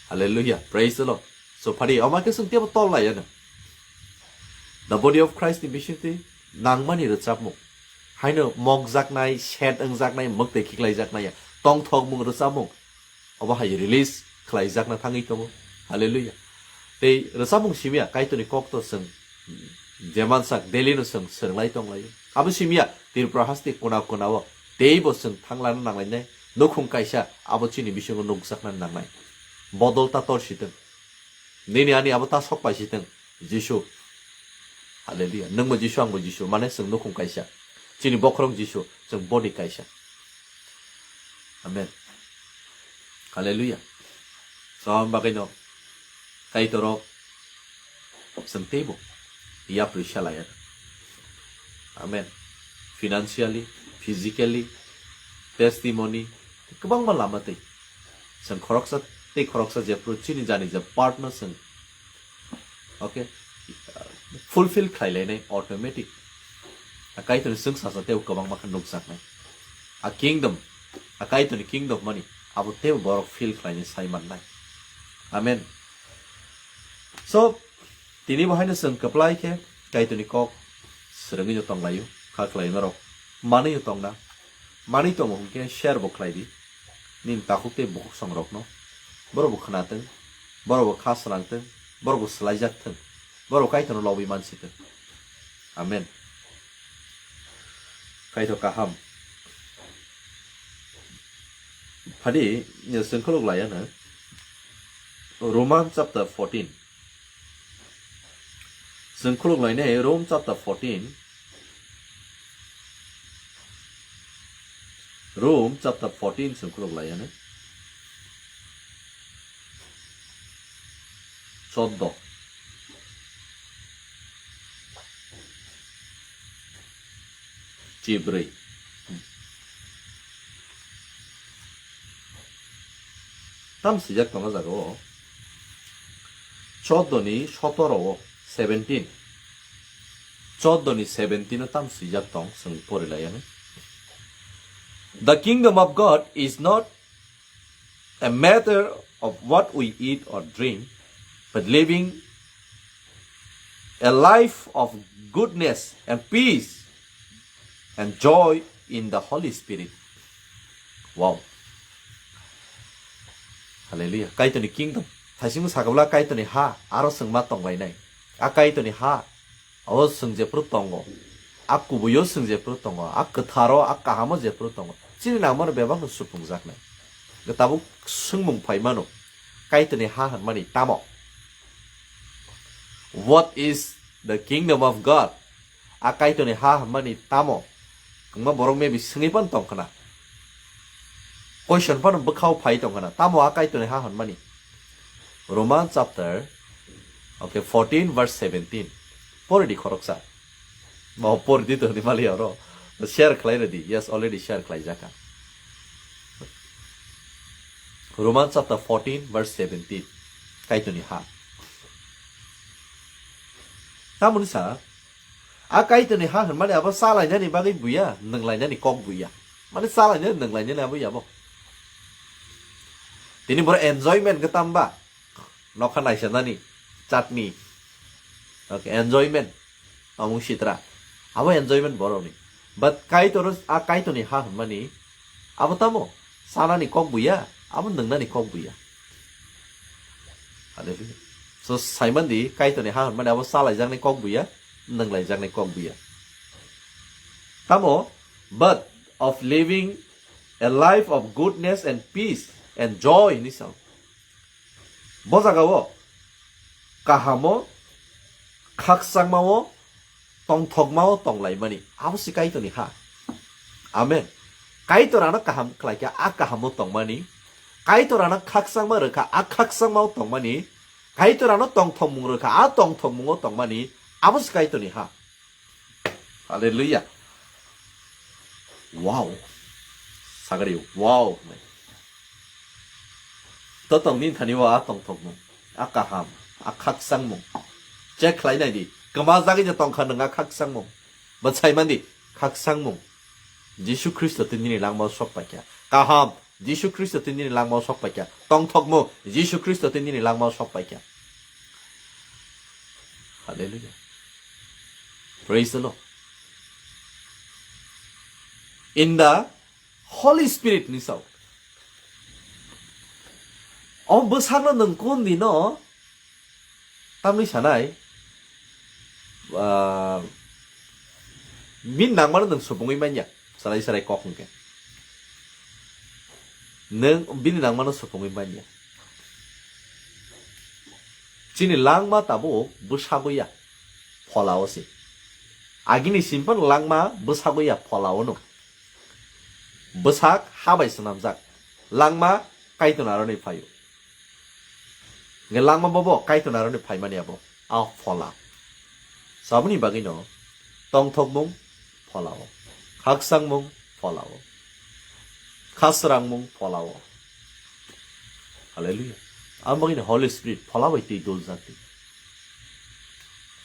Hallelujah. Praise the Lord. So phari, omo khe chwng teibo tol lai ano. The body of Christ ni bisingtwi nangmani rwchapmung. Haino mokjaknai, set wngjaknai, mwktwi khiklaijaknai ya. Tongthokmung rwchapmung. Obo hai release khlaijakna thangwi tongo. Hallelujah. Tei rwchapmung simiya, Kaitorni kokto chwng jemansak daily no chwng swrwnglai tonglaio. Abo simiya, Tripura haste kona kona o teibo chwng thanglana nanglainai. Nukhung kaisa abo chini bisingo nukjakna nangnai. Bodol ta torsitwng. Nini ani abo ta sok paisitwng. Jisu. Hallelujah. Nwngbo Jisu, angbo Jisu. Mane chwng nukhung kaisa. Chini bokhorok Jisu, chwng body kaisa. Amen. Hallelujah. So, ang bagwino Kaitorok chwng teibo yapri salaiya. Amen. Financially, physically, testimony, kwbangma lama tei. Chwng khoroksa tei khoroksa jephru chini jani je part no chwng, okay, fulfill khlai lainai automatic. A Kaitorni chwng sasa tei kwbangma khe nukjaknai. A kingdom, a Kaitorni kingdom mani abo tei borok feel khlainai sai mannai. Amen. So, tini bo haino chwng kwplai khe Kaitorni kok swrwngwi no tonglaio, kha khlai norok manwi no tongna. Manwi tongo hwnkhe share bo khlai di. Nini takhuk tei bukhuk songrokno. Borok bo khwnathwng, borok bo kha swnangthwng, borok bo swlaijak thwng, borok Kaitorno lobwi mansitwng. Amen. Kaitor kaham. Phadi, chwng khuluk laiya no. Roman chapter fourteen. Chwng khuluk lainai Rome chapter fourteen. Rome chapter fourteen chwng khuluk laiya no. Choddo. Chibrwi. Tam swijak tongo jaga o. Choddo ni sotoro o, seventeen. Choddo ni seventeen o tam swijak tong, chwng pori laiya no. The kingdom of God is not a matter of what we eat or drink, but living a life of goodness and peace and joy in the Holy Spirit. Wow. Hallelujah. Kaitorni kingdom. Thaisingo sakabla Kaitorni ha, aro chwng ma tonglainai. A Kaitorni ha, abo chwng jephru tongo. A kubuio chwng jephru tongo. A kwtharo, a kahamo jephru tongo. Chini nangmano bebakno supungjaknai. Tabuk swngmung phai mano. Kaitorni ha hwnmani tamo? What is the kingdom of God? A Kaitorni ha hwnmani tamo? Kwbangma borok maybe swngwi phano tong khna. Question phano bwkhao phai tong khna. Tamo a Kaitorni ha hwnmani? Roman chapter, okay, fourteen verse seventeen. Pori di khoroksa. Bo pori di to hwnwi mali oro. Share khlai rw di. Yes, already share khlai jaka. Roman chapter fourteen verse seventeen. Kaitorni ha. Tamoni sa, a Kaitorni ha hwnmani abo chalainani bagwi buya, nwnglainani kok buya. Mane chalainani, nwnglainani abo yabo. Tini boro enjoyment khe tamba. Nokha naisanani, chutney. Okay, enjoyment. Amung sitra. Abo enjoyment borokni. But Kaitor, a Kaitorni ha hwnmani, abo tamo? Chanani kok buya, abo nwngnani kok buya. Hallelujah. So, saimandi, Kaitorni ha hwnmani abo chalaijaknai kok buya, nwnglaijaknai kok buya. Tamo? But of living a life of goodness and peace and joy, hinwi sao. Bo jagao kahamo, khakchangmao, tongthokmao tonglaimani. Abo se Kaitorni ha. Amen. Kaitor ano kaham khlaikha, a kahamo tongmani. Kaitor ano khakchangma rwkha, a khakchangmao tongmani. Kaitor ano tongthokmung rwkha, a tongthokmungo tongmani. Abo se Kaitorni ha. Hallelujah. Wow. Sagari, wow. To tongni thani o a tongthokmung, a kaham, a khakchangmung. Check khlai nai di. Kwma jagwi je tongkha nwng a khakchangmung. Bo saimandi, khakchangmung. Jisu Khristo twi nini langmao sok paikha. Kaham, Jisu Khristo twi nini langmao sok paikha. Tongthokmung, Jisu Khristo twi nini langmao sok paikha. Hallelujah. Praise the Lord. In the Holy Spirit ni sao. O bwsakno nwng kun dino tamni sanai, ah, bini nangmano nwng supungwi manya, sarai sarai kok hwnkhe. Nwng bini nangmano supungwi manya. Chini langma tabuk bwsagwi ya, pholao se. Agini simpan langma bwsagwi ya, pholao no. Bwsak ha bai swnamjak. Langma Kaitor aroni phaio. Hwnkhe langma bobo Kaitor aroni phaimani abo. A phola. Saboni bagwino tongthokmung pholao. Khakchangmung pholao. Khasrangmung pholao. Hallelujah. Amo bagwino Holy Spirit phola bai twi dol jati.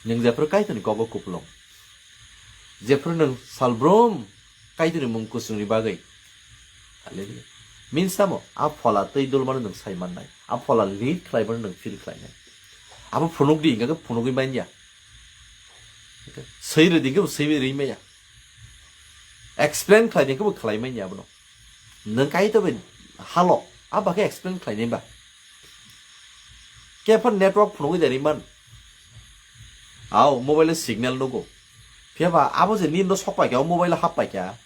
Nwng jephru Kaitorni kogo kupulung. Jephru nwng salbrum Kaitorni mung kuchungni bagwi. Hallelujah. Means tamo, a phola twi dulmano nwng sai mannai. A phola lead khlaimano nwng feel khlainai. Abo phunuk di, hingkhe phunugwi manya. Swi rw di, hingkhe bo swi rwi maya. Explain khlai di, hingkhe bo khlai manya abono. Nwng Kaitor bai halo, a bagwi explain khlainai ba. Khe phano network phunugwi de ri man. Au, mobile signal nugo. Phiya ba abo je nini no sok pai kha, o mobile hap pai kha.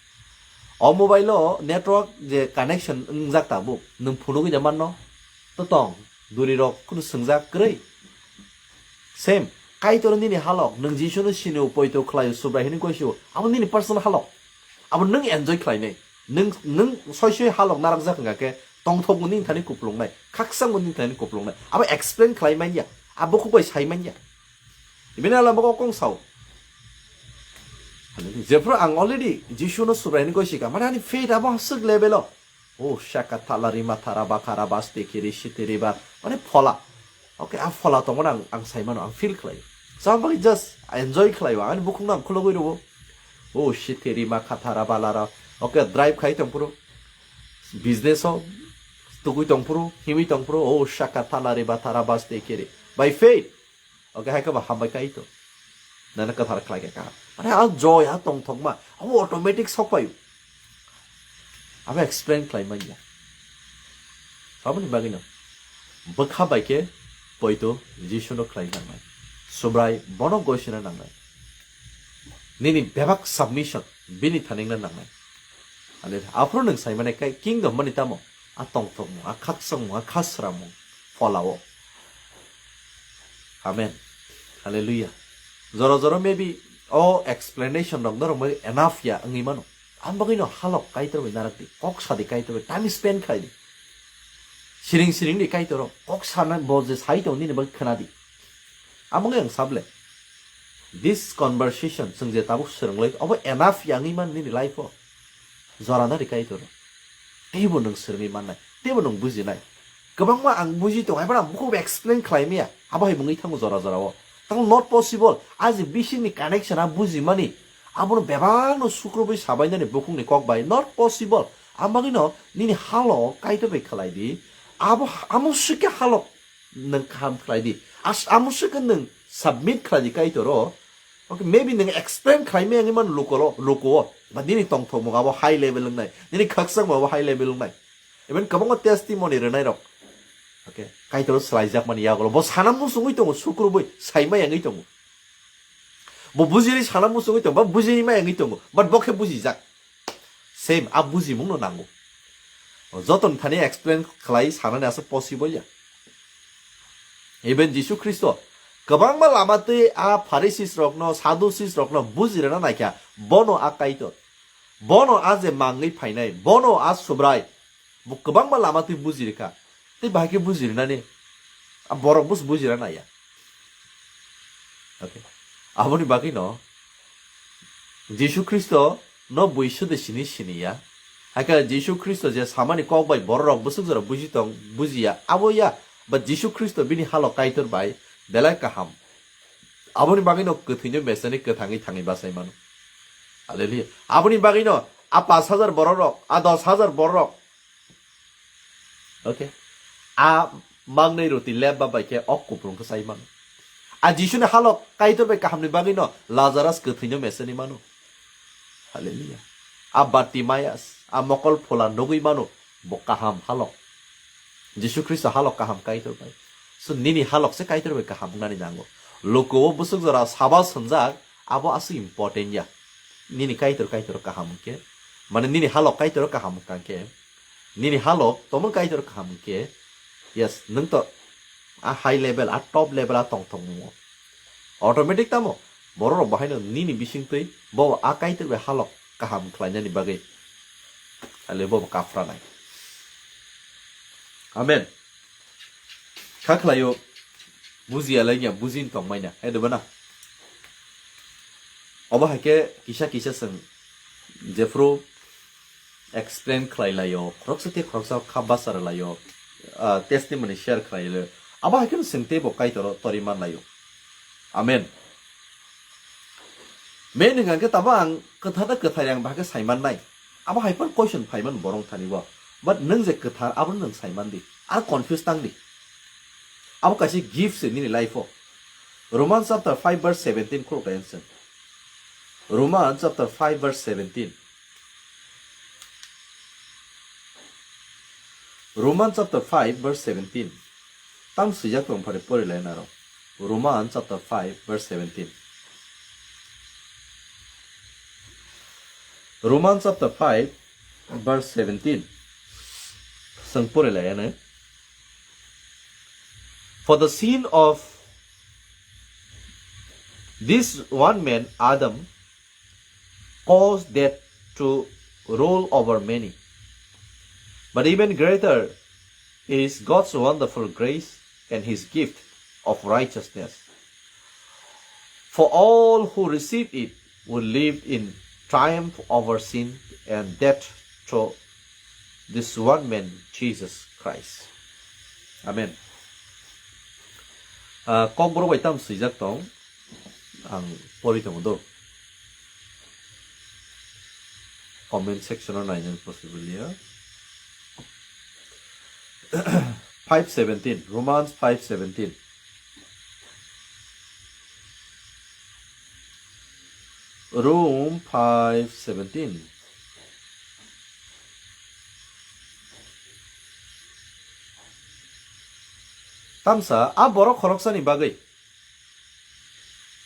O mobile o network je connection wngjak tabuk, nwng phunugwi da manno? To tong, duri rok kunu swngjak kwrwi. Same, Kaitor nini halok, nwng Jisu no sini o, poito khlai o, Subrai hwnwi koi si o, abo nini personal halok. Abo nwng enjoy khlai nai. Nwng, nwng soi soi halok narak jak wngkha khe, tongthok bo nini thani kuplung nai, khakchang bo nini thani kuplung nai. Abo explain khlai man ya, abo kok bai sai man ya. Ibini ala moko kong sao. Jephru ang already Jisu no Subrai hwnwi koi si kha, mane ani faith abo swk level o. Oh, shaka thala rima thara bakara baste kiri shitiri ba. Mane phola. Okay, a phola tongmani ang, ang sai mano, ang feel khlai. So, ang bagwi just enjoy khlai o. Ani bukhuk no ang khulogwi rwo. Oh, shitiri ma khathara balara. Okay, drive khai tong phuru. Business o tugui tong phuru, himwi tong phuru. Oh, shaka thala riba thara baste kiri. By faith. Okay, hai khe ba hambai Kaitor. Nana kwthar khlai kha. Mane a joy, a tongthokma, abo automatic sok paio. Abo explain khlai man ya. Aboni bagwino bwkha bai khe poito Jisu no khlai nangnai. Subrai bono goisina nangnai. Nini bebak submission bini thaningna nangnai. Ani aphuru nwng sai mane kai kingdom mani tamo? A tongthokmung, a khakchangmung, a khasramung pholao. Amen. Hallelujah. Jora jora maybe o explanation rok norok bai enough ya wngwi mano. Ang bagwi no halok Kaitor bai narak di, kok sa di Kaitor bai, time spend khai di. Siring siring di Kaitor o, kok sana bo je sai tong nini bagwi khna di. Amo wngwi ang sable. This conversation chwng je tabuk swrwnglai, obo enough ya wngwi man nini life o. Jora nari Kaitor. Teibo nwng swrwngwi mannai, teibo nwng bujinai. Kwbangma ang buji tongo, haibano ang bukhuk explain khlai maya. Abo hai mungwi thango jora jora o. Tamo not possible. A je bisingni connection a bujimani, abono bebakno sukrubwi sabainani bukhukni kok bai. Not possible. Ang bagwino nini halo Kaitor bai khlai di. Abo, amo swikhe halo nwng kaham khlai di. As-, amo swikhe nwng submit khlai di Kaitor o. Okay, maybe nwng explain khlai maya wngwi mano lokolo, loko o. Ba nini tongthokmung abo high level wngnai, nini khakchangmung abo high level wngnai. Even kwbangma testimony rwnai rok. Okay, Kaitor o swlaijakmani yagulo. Bo sana muchungwi tongo, sukrubwi, sai maya wngwi tongo. Bo bujiri sana muchungwi tongo, ba bujiri maya wngwi tongo. But bo khe bujijak. Same, a bujimung no nango. O jotoni thani explain khlai sanani aswk possible ya. Even Jisu Khristo kwbangma lama twi a Pharisees rokno, Sadducees rokno bujirana naikha, bono a Kaitor, bono a je mangwi phainai, bono a Subrai, bo kwbangma lama twi bujirikha. Tei bahai khe bujirinani a borok bus bujirana ya. Okay. Aboni bagwi no Jisu Khristo no buisu de sini sini ya. Hakhe Jisu Khristo je samani kok bai borok rok bwswk jora buji tong, buji ya, abo ya. Ba Jisu Khristo bini halo Kaitor bai belai kaham. Aboni bagwi no kwthwino mesani kwthangwi thangwi bachai mano. Hallelujah. Aboni bagwi no a pash hajar borok rok, a dosh hajar borok rok, okay, a mangnai roti lebba bai khe ok kuprung khe sai mano. A Jisuni halok Kaitor bai kahamni bagwi no Lazarus kwthwino mesani mano. Hallelujah. A Bartimaeus, a mokol phola nugwi mano, bo kaham halok. Jisu Khristo halok kaham Kaitor bai. So nini halok se Kaitor bai kaham wngnani nango. Loko o bwswk jora saba swngjak, abo aswk important ya. Nini Kaitor, Kaitor kaham hwnkhe, mane nini halok Kaitor kaham wngkha khe, nini halok tomon Kaitor kaham hwnkhe, yes, nwng to a high level, a top level a tongthokmungo. Automatic tamo borok rok bahaino nini bisingtwi bo a Kaitor bai halok kaham khlainani bagwi. Ale bo kapranai. Amen. Kha khlaio, bujiya lai ya, bujin tong maina, hai deba na? Obo hai khe kisa kisa chwng jephru explain khlai laio, khoroksa tei khoroksa kha bachara laio, ah, testimony share khlai laio. Abo hai kheno chwng teibo Kaitor o tori man laio. Amen. Main hwnkha khe tamo ang kwthar na kwthar yang bahai khe sai man nai. Abo hai phano question phai mano borok thani bo. But nwng je kwthar, abono nwng sai man di. Ar confuse tang di. Abo kaisa gift se nini life o. Romans chapter five verse seventeen khulok ta ensen. Romans chapter five verse seventeen. Romans chapter five verse seventeen. Tam swijak tong phari pori lai naro. Romans chapter five verse seventeen. Romans chapter five Verse seventeen. Sengpore layane. For the sin of this one man, Adam, caused death to rule over many. But even greater is God's wonderful grace and his gift of righteousness. For all who receive it will live in triumph over sin and death through this one man, Jesus Christ. Amen. Ah, kokborok bai tam swijak tong, ang pori tongo do. Comment section o nainani possible ya. Five seventeen, Romans five seventeen. Rome five seventeen. Tamsa a borok khoroksani bagwi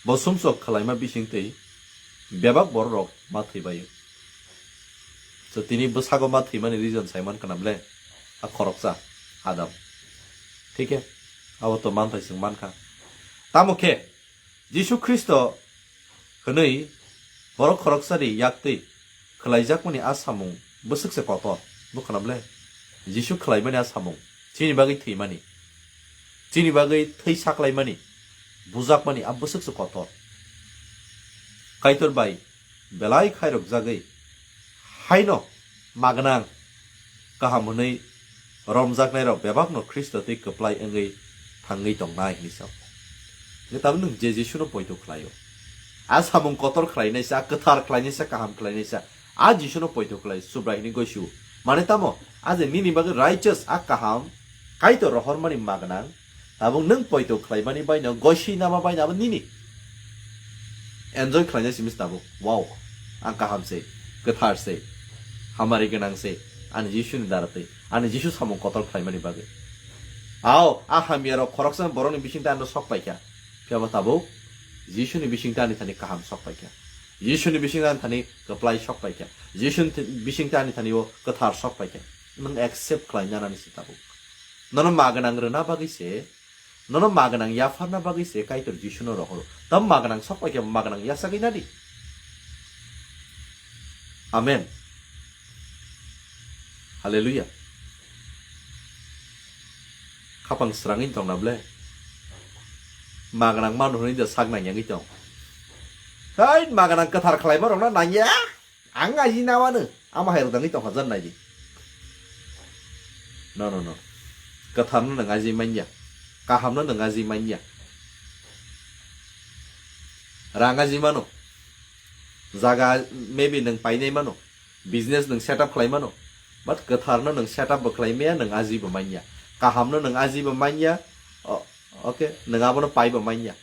bo sumsok khwlaima bisingtwi bebak bororok ma thwibaio. So tini bwsago ma thwimani reason sai mankha na ble a khoroksa Adam. Thik khe abo to manthai chwng mankha. Tamo khe Jisu Khristo hwnwi borok khoroksani yaktwi khwlaijakmani a samung bwswk se kotor. Bwkhwnam le Jisu khwlaimani a samung, chini bagwi thwimani, chini bagwi thwi saklaimani, bujakmani a bwswk se kotor. Kaitor bai belai khairokjagwi haino magwnang kaham hwnwi romjaknairok bebakno Khristo twi kwplai wngwi thangwi tongnai hwnwi sao. Hwnkhe tabuk nwng je Jisuno poito khlaio, a samung kotor khlainaisa, a kwthar khlainaisa, kaham khlainaisa, a Jisuno poito khlai, Subrai hwnwi goisio. Mane tamo, a je nini bagwi righteous, a kaham, Kaitor rohormani magwnang, tabuk nwng poito khlaimani baino, goisi nama baino abo nini. Enjoy khlaina simi tabuk. Wow, ang kaham se, kwthar se, hamari gwnang se, ani Jisuni dara twi, ani Jisu samung kotor khlaimani bagwi. Ao, a hamyarok khoroksa borokni bisingtwi ano sok paikha. Phiya bo tabuk Jisuni bisingtwi ani thani kaham sok paikha. Jisuni bisingtwi ani thani kwplai sok paikha. Jisuni th-, bisingtwi ani thani o kwthar sok paikha. Nwng accept khlaina nani se tabuk. Nono magwnang rwna bagwi se, nono magwnang yapharna bagwi se Kaitor Jisuno rohoro. Tamo magwnang sok paikha, magwnang yasagwi nadi. Amen. Hallelujah. Khapang srangwi tong na ble? Magwnang mano hwnwi da sak nang yangwi tong. Hai, magwnang kwthar khlaima rokna nang ya? Ang aji nawano, ama hai rodangwi tongkha jan naidi. No, no, no. Kwtharno nwng aji manya. Kahamno nwng aji manya. Rang aji mano. Jaga maybe nwng painai mano. Business nwng set up khlai mano. But kwtharno nwng set up bo khlai maya, nwng aji bo manya. Kahamno nwng aji bo manya. O-, okay, nwng abono pai bo manya.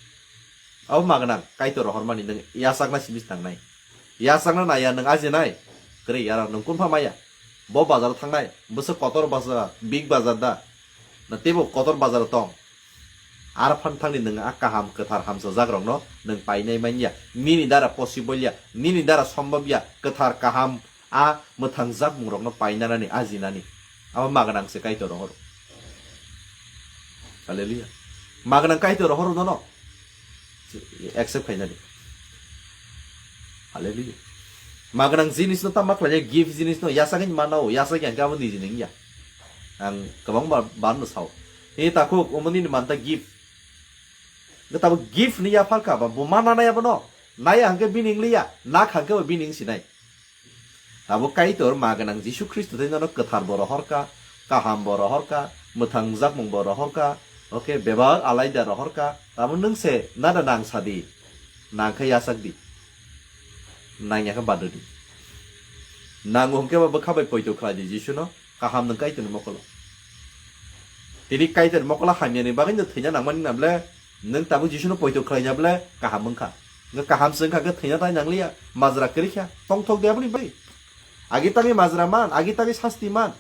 Abo magwnang, Kaitor rohormani nwng yachakna simi tangnai. Yachakna naiya nwng ajinai. Kwrwi yara nwng kunpha maya. Bo bazaro thangnai, bwswk kotor bazar, big bazar da. Na teibo kotor bazaro tong. Ar phan thangni nwng a kaham kwthar hamsajak rokno nwng painai manya. Nini dara possible ya, nini dara sombhob ya, kwthar kaham a mwthang jakmung rokno painanani ajinani. Abo magwnang se Kaitor rohor. Hallelujah. Magwnang Kaitor rohor nono accept khainani. Hallelujah. Magwnang jinis no tamo khlai gift jinis no yasagwi mano, yasagwi ang abo niji ningya. Ang kwbang bar, bar no sao. Ni takhuk umuni ni manta gift. Tabuk gift ni yapharkha ba bo mananai abono. Nai hangke bini ingliya, nak hangke bo bini ingsinai. Tabuk Kaitor magwnang Jisu Khristo tei nono kwthar bo rohorkha, kaham bo rohorkha, mwthang jakmung bo rohorkha, okay, bebak alaida rohorkha. Tabuk nwng se nada nang sadi, nang khe yachak di, nang yakhe badu di. Nango hwnkhe bo bwkha bai poito khlai di Jisuno, kaham nwng Kaitorni mokolo. Tini Kaitorni mokolo hamyani bagwi no thwina nangmani na ble, nwng tabuk Jisuno poito khlaina ble kaham wngkha. Nwng kaham se wngkha khe thwina tai nangliya, majra kwrwi kha, tongthok de aboni bagwi. Agi tangwi majra man, agi tangwi sasti man.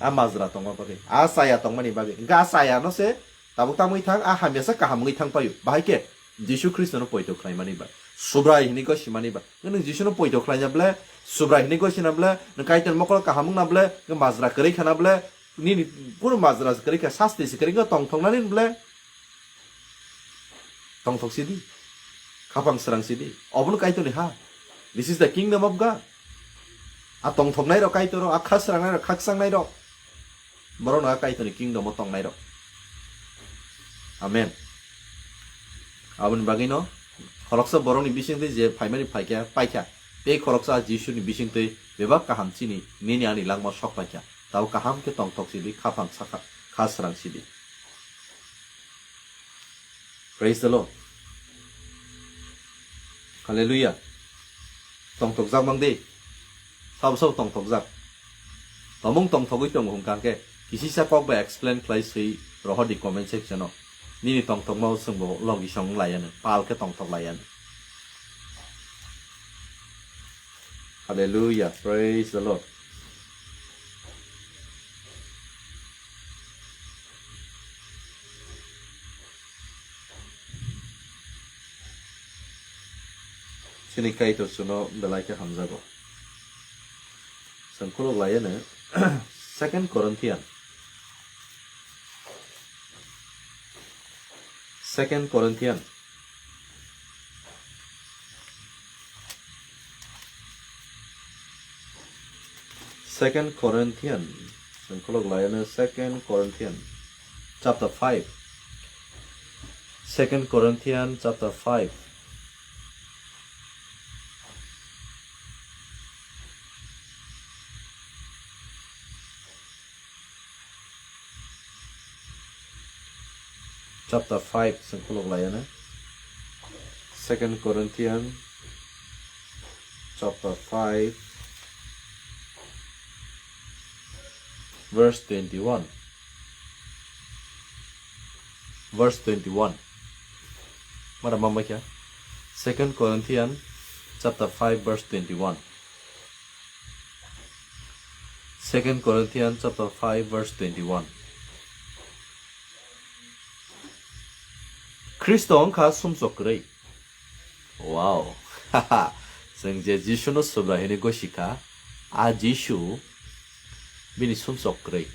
A majra tongma bagwi, a chaya tongmani bagwi. Hwnkhe a chaya no se tabuk tangwi thang, a hamya se kaham wngwi thang paio. Bahai khe Jisu Khristono poito khlaimani ba, Subrai hwnwi gosimani ba. Nwng Jisuno poito khlaina ble Subrai hinwi gosina ble, nwng Kaitor mokol kaham wngna ble, nwng majra kwrwi khana ble, nini kunu majra se kwrwi kha, sasti se kwrwi kha, tongthoknani ble. Tongthok sidi. Khapang srang sidi. Obono Kaitorni ha. This is the kingdom of God. A tongthoknai rok Kaitor, a kha srangnai rok, khakchang nai rok. Borok no a Kaitorni kingdom o tongnai rok. Amen. Aboni bagwi no khoroksa borokni bisingtwi je phaimani phaikha, paikha. Tei khoroksa Jisuni bisingtwi bebak kaham chini nini ani langma sok paikha. Tabo kaham khe tongthok sidi, khapang sakha, kha srang sidi. Praise the Lord. Hallelujah. Tongthokjak mang di. Sabo sabo tongthokjak. Tomung tongthogwi tongo hwnkha khe kisisa kok bai explain khlai swi rohor di comment section o. Nini tongthokma o chwngbo logi song laiya no, pal khe tongthok laiya no. Hallelujah. Praise the Lord. Chini Kaitor chuno belai khe hamjago. Chwng khuluk laiya no, Second Corinthian. Second Corinthian. Second Corinthian, sengkolok layano Second Corinthian chapter five. Second Corinthian chapter five. Chapter five sengkolok layano. Second Corinthian chapter five, verse twenty-one. Verse twenty-one. Mara mama kya? Second Corinthian chapter five, verse twenty-one. Second Corinthian chapter five, verse twenty-one. Khristo wngkha sumsok kwrwi. Wow. Chwng je Jisuno Subra hinwi gosikha, a Jisu bini sumsok kwrwi.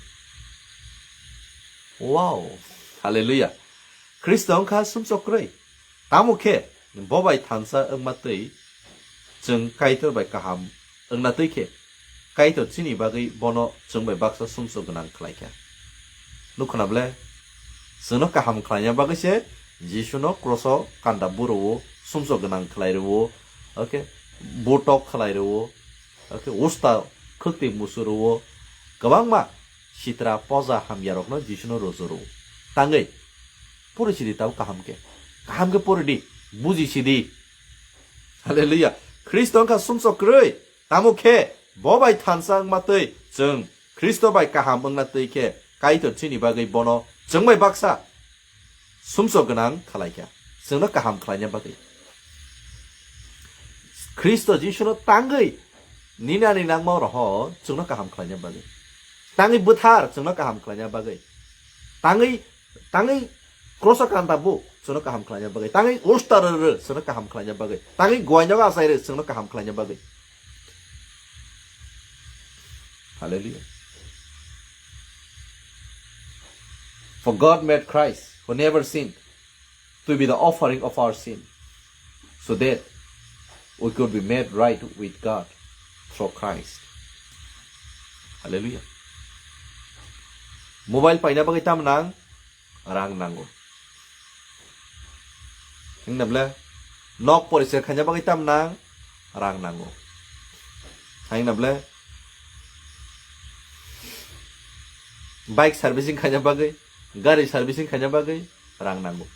Wow. Hallelujah. Khristo wngkha sumsok kwrwi. Tamo khe bo bai thansa wngma twi chwng Kaitor bai kaham wngna twi khe, Kaitor chini bagwi bono chwng bai baksa sumsok gwnang khlai kha. Nukhuna ble? Chwngno kaham khlaina bagwi se Jisuno kroso kanda buro-o sumsok gwnang khlai rwo, okay, botok khlai rwo, okay, usta khwktwi musu rwo, kwbangma sitra poja hamyarokno Jisuno rojo rwo. Tangwi pori sidi tabo kaham khe. Kaham khe pori di, buji sidi. Hallelujah. Khristo wngkha sumsok kwrwi. Tamo khe bo bai thansa wngma twi chwng Khristo bai kaham wngna twi khe Kaitor chini bagwi bono chwng bai baksa sumsok gwnang khlai kha. Chwngno kaham khlaina bagwi. Khristo Jisuno tangwi nini ani nangma roho chwngno kaham khlaina bagwi. Tangwi bwthar chwngno kaham khlaina bagwi. Tangwi, tangwi kroso kanta bu chwngno kaham khlaina bagwi. Tangwi usta rw rw chwngno kaham khlaina bagwi. Tangwi guainok achai rw chwngno kaham khlaina bagwi. Hallelujah. For God made Christ, who never sinned, to be the offering of our sin, so that we could be made right with God through Christ. Hallelujah. Mobile paina bagwi tam nang? Rang nango. Hingna ble nok poriskar khaina bagwi tam nang? Rang nango. Hingna ble bike servicing khaina bagwi, gari servicing khaina bagwi rang nango.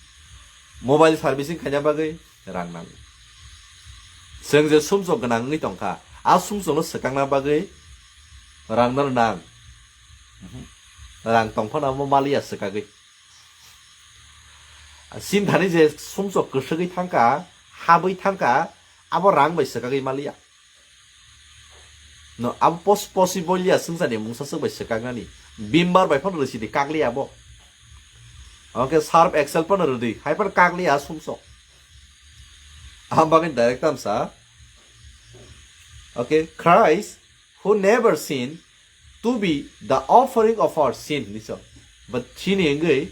Mobile servicing khaina bagwi rang nango. Chwng je sumsok gwnang wngwi tongkha, a sumsokno swkakna bagwi rang no nang. Rang tongphano amo maliya swkagwi. Sinthani je sumsok kwswgwi thangkha, habwi thangkha, abo rang bai swkagwi maliya. No, abo pos-, possible ya swngcharni mungsa swk bai swkaknani. Bimbar bai phano rwsidi kakliya abo. Oke, Surf Excel phano rwdi, hai phano kakliya sumsok. Aboni bagwi direct tamsa. Okay, Christ who never sinned to be the offering of our sin, niso. But chini wngwi,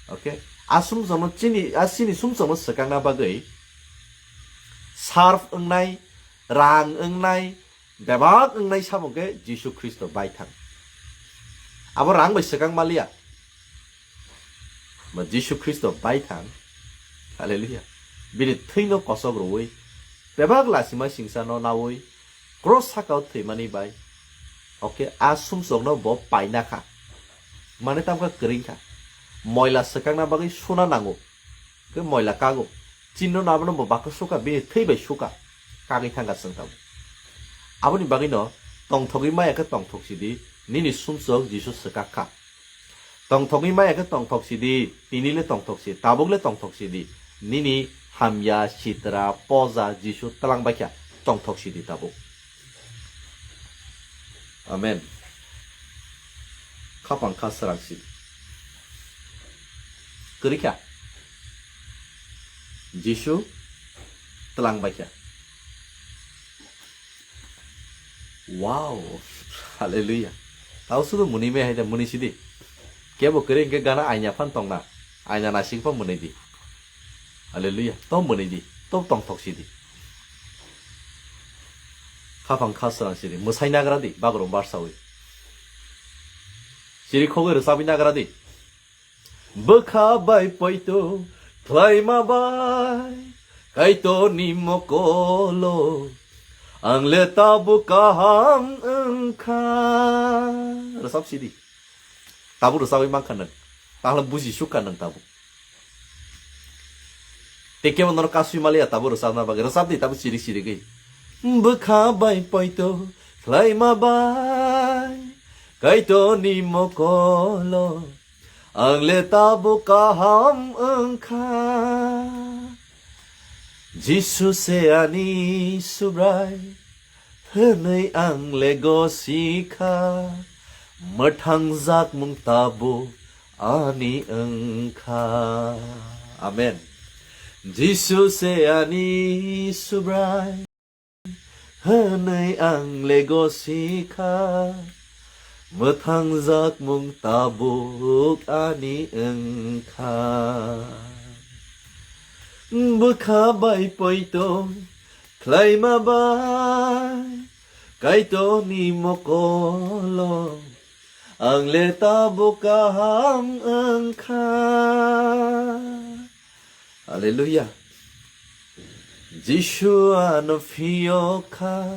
okay, asumsokno chini, asini sumsokno swkangna bagwi sarf wngnai, rang wngnai, bebak wngnai samung khe Jisu Khristo baithang. Abo rang bai swkang maliya. Ba Jisu Khristo baithang. Hallelujah. Bini thwino kosok rwui, bebak lasima singsano naui, cross sakao thwimani bai. Okay, a sumsokno bo paina kha. Mane tamkha kwrwng kha. Moila swkangna bagwi suna nango. Khe moila kago. Chinno nabano bo bakha suka, bini thwi bai suka. Kagwi thangkha chwng tabuk. Aboni bagwino tongthogwi maya khe tongthok sidi, nini sumsok Jisu swkak kha. Tongthogwi maya khe tongthok sidi, tini le tongthok si, tabuk le tongthok sidi. Nini hamya, sitra, poja, Jisu twlang baikha, tongthok sidi tabuk. Amen. Khapang kha srang si. Kwrwi kha. Jisu twlang baikha. Wow. Hallelujah. Tao sudu muni me haida muni sidi. Kebo kwrwi hwnkhe gana aina phan tongna. Aina nasing phan muni di. Hallelujah. To muni di. To tongthok sidi. Khapang kha srang sidi. Mwsai nagra di. Bagrum barsawi. Siri khogwi rwchabwi nagra di. Bwkha bai poito khlaima bai Kaitorni mokolo ang le tabuk kaham wngkha. Rwchap sidi. Tabuk rwchabwi mankha nwng. Tahle buji sukha nwng tabuk. Tei kebo norok kasui maliya tabuk rwchapna bagwi. Rwchap di tabuk chiri chirigwi. Bwkha bai poito khlaima bai Kaitorni mokolo ang le tabuk kaham wngkha. Jisu se ani Subrai hwnwi ang le gosikha, mwthangjakmung tabuk ani wngkha. Amen. Jisu se ani Subrai hwnwi ang le gosikha, mwthangjakmung tabuk ani wngkha. Bwkha bai poito khlaima bai Kaitorni mokolo ang le tabuk kaham wngkha. Hallelujah. Jisu ano phiyok kha,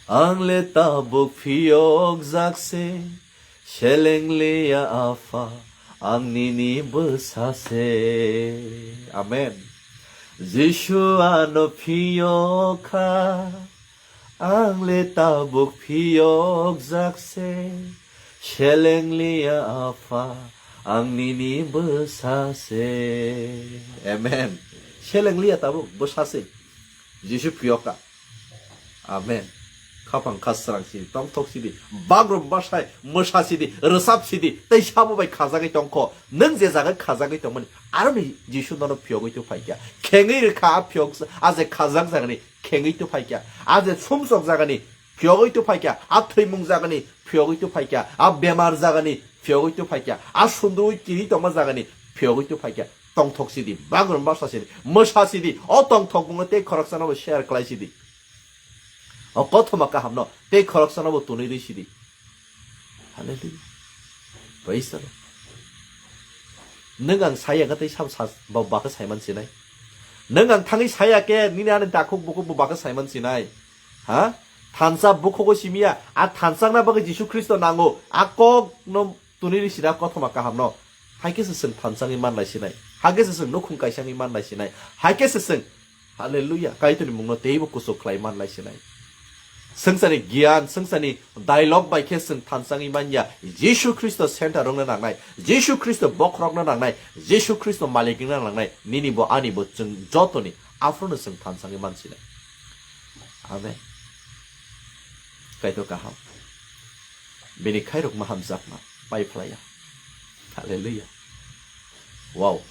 ang le tabuk phiyokjak se, seleng liya Apha, ang nini bwsa se. Amen. Jisu ano phiyok kha, ang le tabuk phiyokjak se, seleng liya Apha, ang nini bwsa se. Amen. Seleng liya tabuk, bwsa se. Jisu phiyok kha. Amen. Khapang kha srang sidi, tongthok sidi, bagrum basai, mwsa sidi, rwchap sidi, tei sabo bai khajagwi tongkho. Nwng je jaga khajagwi tongmani, aroni Jisu nono phiyogwi tu phaikha. Khengwi rwkha a phiyok, a je khajak jagani khengwi tu phaikha. A je sumsok jagani phiyogwi tu phaikha. A thwimung jagani phiyogwi tu phaikha. A bemar jagani phiyogwi tu phaikha. A sundrui kiri tongma jagani phiyogwi tu phaikha. Tongthok sidi, bagrum basa sidi, mwsa sidi, o tongthok mungno tei khoroksa nobo share khlai sidi. O kothoma kahamno tei khoroksa nobo tunui rwi sidi. Hallelujah. Praise the Lord. Nwng ang saya khe tei sabo sa-, bo bakhe saiman sinai. Nwng ang thangwi saya khe nini ani dakhuk bukhuk bo bakhe saiman sinai. Ha? Thansa bukhugo simiya, a thansakna bagwi Jisu Khristo nango. A kokno tunini sida kothoma kahamno. Haikhe se chwng thansangwi manlai sinai. Haikhe se chwng nukhung kaisangwi manlai sinai. Haikhe se chwng, hallelujah, Kaitorni mungno teibo kuchuk khlai manlai sinai. Swngcharni giyan, swngcharni dialogue bai khe chwng thansangwi manya. Jisu Khristo center rokno nangnai. Jisu Khristo bokhorokno nangnai. Jisu Khristo malik wngna nangnai. Nini bo ani bo chwng jotoni aphuru no chwng thansangwi mansinai. Amen. Kaitor kaham. Bini khairokma hamjakma pai phlaiya. Hallelujah. Wow.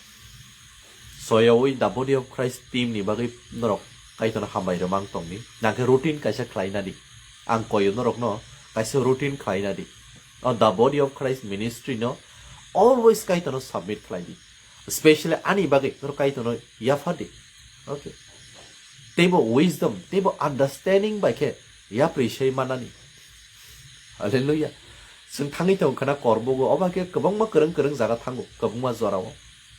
Soyawi the Body of Christ team ni bagwi norok Kaitorno hambai rwmang tongdi. Nangkhe routine kaisa khlaina di. Ang koyo norokno kaisa routine khlaina di. O the body of Christ ministry no always Kaitorno submit khlai di. Specially ani bagwi norok Kaitorno yapha di. Okay. Teibo wisdom, teibo understanding bai khe yapri sei manani. Hallelujah. Chwng thangwi tongo khna korbugo, oba khe kwbangma kwrwng kwrwng jaga thango, kwbangma jorao.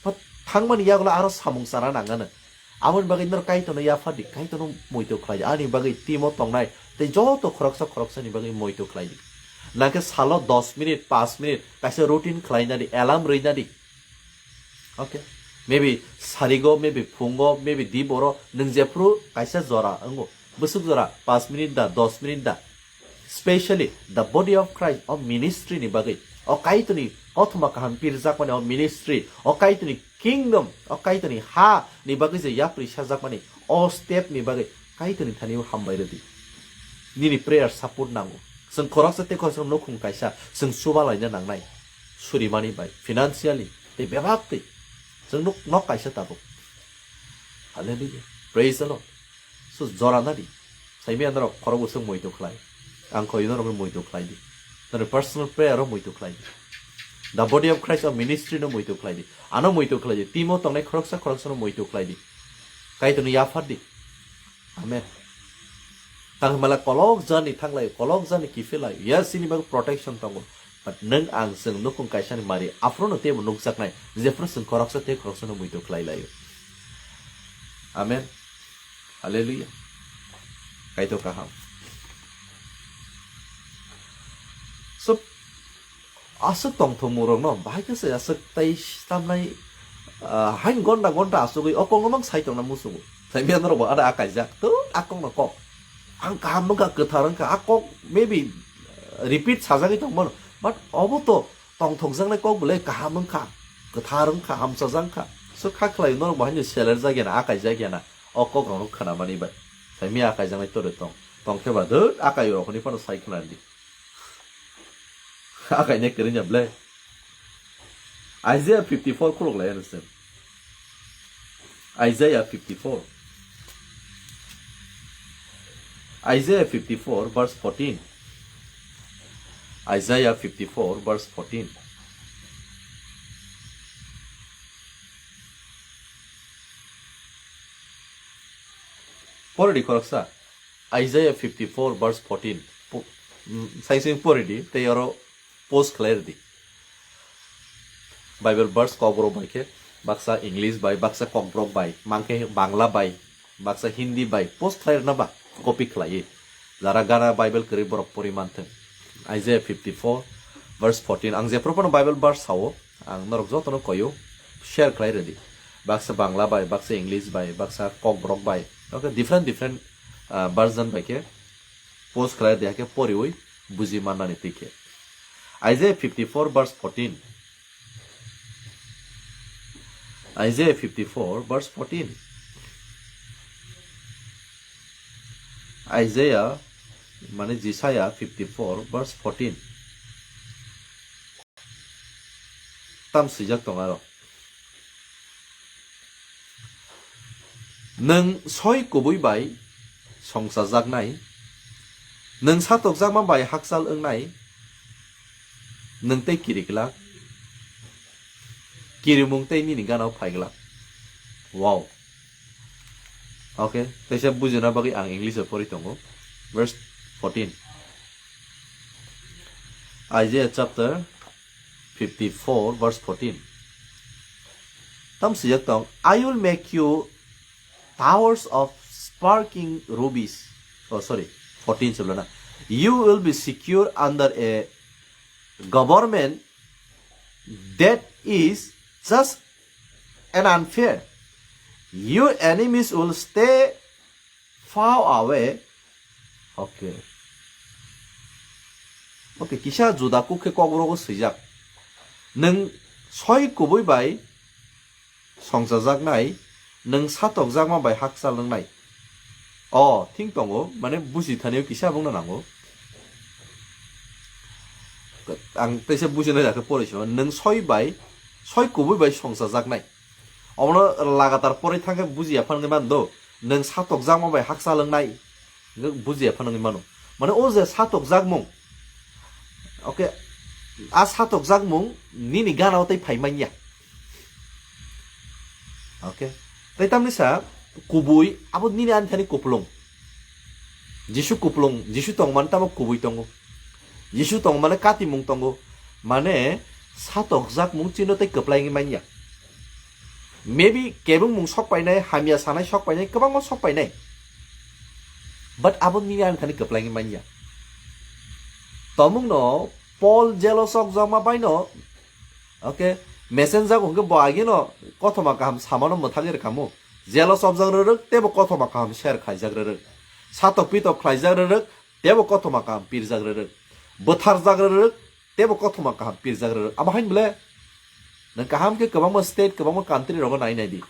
But thangmani yagulo aro samung chana nangano. Aboni bagwi norok Kaitorno yapha di, Kaitorno moito khlai di. Ani bagwi team-o tongnai tei joto khoroksa khoroksani bagwi moito khlai di. Nangkhe salo dos minute, panch minute kaisa routine khlaina di, alarm rwina di. Okay. Maybe sarigo, maybe phungo, maybe diboro, nwng jephru kaisa jora wngo. Bwswk jora, panch minute da, dos minute da. Specially the body of Christ, o ministry ni bagwi, o Kaitorni kothoma kaham pirjakmani o ministry, o Kaitorni kingdom, o Kaitorni ha ni bagwi je yapri sajakmani o step ni bagwi Kaitorni thani hambai rwdi. Nini prayer support nango. Chwng khoroksa tei khoroksa nukhung kaisa chwng chuba laina nangnai. Surimani bai, financially, tei bebak tei. Chwng nuk nok kaisa tabuk. Hallelujah. Praise the Lord. So, jora nadi. Saimi andro khorok usung moito khlai. Ang khoi norok moito khlai di. Nani personal prayer ro moito khlai di. The body of Christ of ministry no moito khlai di. Ano moito khlai di. Team o tongnai khoroksa khoroksa no moito khlai di. Kaitorno yaphar di. Amen. Tang himala kolok jani thanglai, kolok jani kiphilai. Yes, ini bag protection tongo. But neng ang seng nukung kaisani mari. Afrono tebo nukjaknai. Jefro seng khoroksa te khoroksa no moito khlai laio. Amen. Hallelujah. Kaitor kaham. So, aswk tongthokmungrokno bahai khe se aswk tai tamnai, ah, hain gonda gonda aswkgwi o kok no mang sai tongna musugo. Saimya norok bo ada akaijak, to a kok no kok. Ang kaham wngkha, kwthar wngkha, a kok maybe, ah, repeat sajagwi tongmano. But obo to tongthokjaknai kok bwle kaham wngkha, kwthar wngkha, hamchajak wngkha. So kha khlai norok bo haino seler jak ya na, akaijak ya na. O kok rokno khwnamani bai. Saimya akaijaknai tore tong. Tongkhe ba dut akai rokni phano sai khwnadi. Akaina kwrwngya ble. Isaiah fifty-four khulok lai ano se. Isaiah fifty-four. Isaiah fifty-four verse fourteen. Isaiah fifty-four verse fourteen. Pori di khoroksa. Isaiah fifty-four verse fourteen. Po-, mm, sai sing pori di, tei oro post khlai di. Bible verse kokborok bai khe, baksa English bai, baksa kokborok bai, mankhe Bangla bai, baksa Hindi bai, post khlai rwna ba, copy khlaiwi. Jara gana Bible kwrwi borok pori manthwng. Isaiah fifty-four verse fourteen. Ang jephru phano Bible verse sao, ang norok jotono koyo, share khlai rwdi. Baksa Bangla bai, baksa English bai, baksa kokborok bai. Okay, different, different, ah, version bai khe post khlai rwdi, hakhe poriwi buji mannani twi khe. Isaiah fifty-four verse fourteen. Isaiah fifty-four verse fourteen. Isaiah, mane Jisaiah fifty-four verse fourteen. Tam swijak tong aro. Nwng soi kubui bai songchajaknai, nwng satokjakma bai hakchal wngnai, nwng tei kiriglak, kirimung tei nini gana-o phaiglak. Wow. Okay, teisa bujina bagwi ang English-o pori tongo. Verse fourteen. Isaiah chapter fifty-four, verse fourteen. Tam swijak tong, "I will make you towers of sparkling rubies." Oh, sorry, fourteen se bwlana. "You will be secure under a government that is just and unfair. Your enemies will stay far away." Okay. Okay, kisa juda kuk khe kokborok o swijak. Nwng soi kubui bai songchajaknai, nwng satokjakma bai hakchal wngnai. O, thing tongo, mane buji thani o kisa bungna nango. Ang teisa bujina jakhe pori sima, nwng soi bai, soi kubui bai songchajaknai. Omono lagatar pori thangkhe bujiya phan khe man do. Nwng satokjakma bai hakchal wngnai, nwng bujiya phano wngwi mano. Mane o je satokjakmung, okay, a satokjakmung nini ganao tei phai manya. Okay, tei tamni sa kubui abo nini ani thani kuplung. Jisu kuplung, Jisu tongmani tamo kubui tongo. Jisu tongmani katimung tongo. Mane satokjakmung chino tei kwplai wngwi manya. Maybe kebengmung sok painai, hamya sanai sok painai, kwbangma sok painai. But abo nini ani thani kwplai wngwi manya. Tomungno Paul jelo sokjakma baino, okay, messenger hwnkhe bo agino kothoma kaham samano mwthagwi rwkhamu. Jelo chopjak rwrwk, teibo kothoma kaham share khlaijak rwrwk. Satok pitok khlaijak rwrwk, teibo kothoma kaham pirjak rwrwk. Bwtharjak rwrwk, teibo kothoma kaham pirjak rwrwk. Abo hain bole? Nwng kaham khe kwbangma state, kwbangma country rogo nai nai di.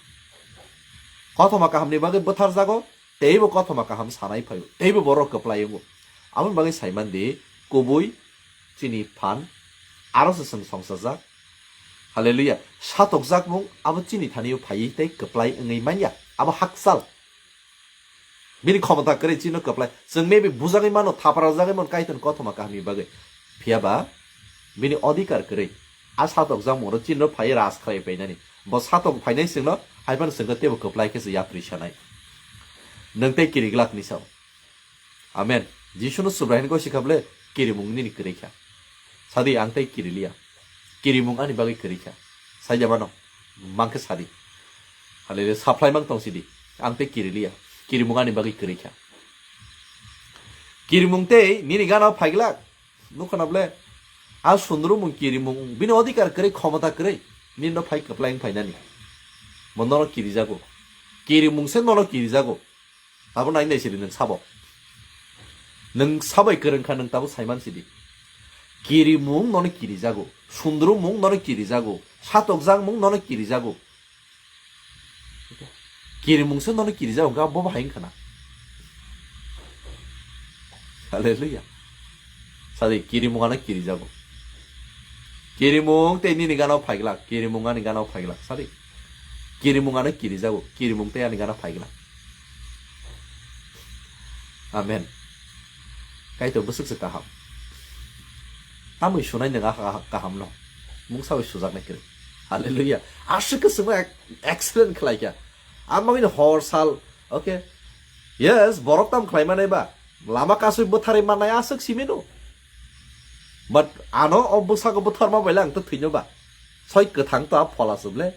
Kothoma kahamni bagwi bwtharjago, teibo kothoma kaham sanai phaio, teibo borok kwplai wngo. Aboni bagwi saiman di, kubui chini phan, aro se chwng songsajak. Hallelujah. Satokjakmung abo chini thani-o phaiwi tei kwplai wngwi manya. Abo hakchal. Bini khomota kwrwi chino kwplai. Chwng maybe bujagwi mano, thaprajagwi mano, Kaitorni kothoma kahamni bagwi. Phiya ba bini odhikar kwrwi. A satokjakmung ro chino phaiwi ras khlai painani. Bo satok phainai chwngno, hai phano chwngno teibo kwplai khe se yapri sanai. Nwng tei kiriglak ni sao. Amen. Jisuno Subraiyani goi sikha bole, kirimung nini kwrwi kha. Sadi ang tei kiriliya. Kirimung ani bagwi kwrwi kha. Saijamano, mangkhe sadi. Hallelujah. Saphai mang tong sidi. Ang tei kiriliya. Kirimung ani bagwi kwrwi kha. Kirimung tei nini gana phaigilak. Nukha na bole? A sundrumung kirimung bini odhikar kwrwi, khomota kwrwi. Nini no phai kwplai wng phainani. Bo nono kirijago. Kirimung se nono kirijago. Abo nai nai sidi nwng sabo. Nwng sabai kwrwng kha nwng tabo saiman sidi. Kirimung nono kirijago. Sundrumung nono kirijago. Satokjakmung nono kirijago. Kirimung se nono kirijago, hwnkhe abo bo hai wngkha na. Hallelujah. Sadi, kirimung ano kirijago. Kirimung tei nini gana phaigilak, kirimung ani gana phaigilak. Sadi. Kirimung ano kirijago, kirimung tei ani gana phaigilak. Amen. Kaitor bwswk se kaham. Tamwi sunai nwng a ka-, kaham no. Mungsa bai sujaknai kwrwi. Hallelujah. Aswk khe chwngno ek-, excellent khlai kha. Amagwino hor sal, okay. Yes, borok tam khlai manai ba. Lama kasui bwtharwi mannai aswk simi no. But ano o bwsako bwtharma baila ang to thwino ba. Soi kwthang to a phola suble.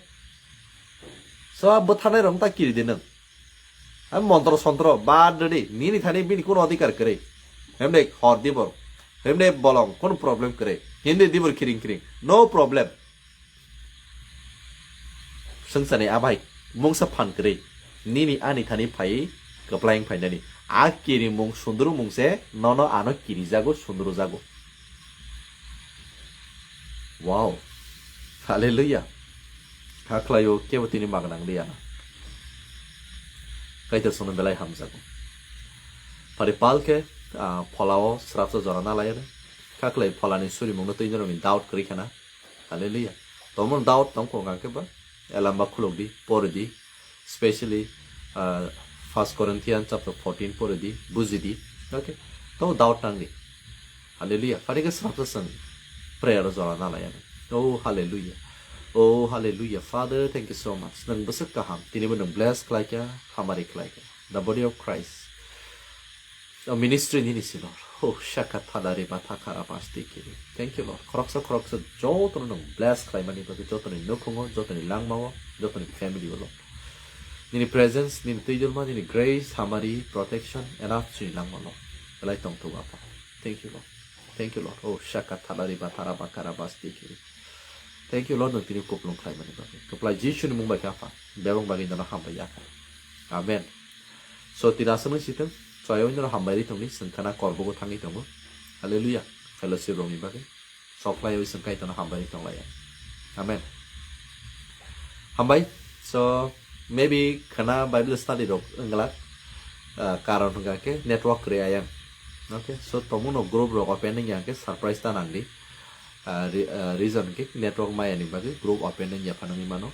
So a bwtharnai rok ta kiri di nwng. Hai montro sontro bad redi, nini thani bini kuno adhikar kwrwi. Hemde hor dibor, hemde bolong, kuno problem kwrwi. Hindi dibor khiring khiring, no problem. Swngchani abai mungsa phan kwrwi, nini ani thani phai kwplai wng phainani. A kirimung sundrumung se nono ano kirijago, sundrujago. Wow. Hallelujah. Hakhlaio kebo tini magnang liya. Kaitor sono belai hamjago. Pari pal khe, ah, pholao srapsa jora na layana. Hakhlai pholani surimungno twi norokni doubt kwrwi khana. Hallelujah. Tomon doubt tong kong khe ba. Elamba khulok di, pori di. Specially, uh, First Corinthians chapter fourteen pore di, buji di. Okay? To doubt nang di. Hallelujah. Phani khe srapsa chwng prayer o jora na lai ani. Oh, hallelujah. Oh, hallelujah. Father, thank you so much. Nwng bwswk kaham. Tini bo nwng bless khlai kha, hamari khlai kha. The body of Christ. O ministry nini si, Lord. Oh, shaka thada riba thakara pasti kiri. Thank you, Lord. Khoroksa khoroksa jotono nwng bless khlaimani bagwi, jotoni nukhungo, jotoni langmao, jotoni family o, Lord. Nini presence, nini twijlma, nini grace, hamari, protection, enough chini langma, Lord. Belai tongthogo, Apha. Thank you, Lord. Thank you, Lord. Oh, shaka thada riba thara bakara pasti kiri. Thank you, Lord, nwng tini kupulung khlaimani bagwi. Kwplai Jisuni mung bai khe, Apha. Bebak bagwi nono hambai ya kha. Amen. So, tini aswk nung sitwng, chwng hambai ri tongni, chwng khana korbogo thangwi tongo. Hallelujah. Fellowship rokni bagwi. Soklaiwi chwng Kaitorno hambai ri tonglaiya. Amen. Hambai. So, maybe khana Bible study rok wngla, ah, karon hwnkha khe network kwrwi ayang. Okay, so tongmungno group rok open wngya khe surprise ta nangdi. Ah, re-, ah, reason khe network maya ni bagwi group open wngya phano wngwi mano.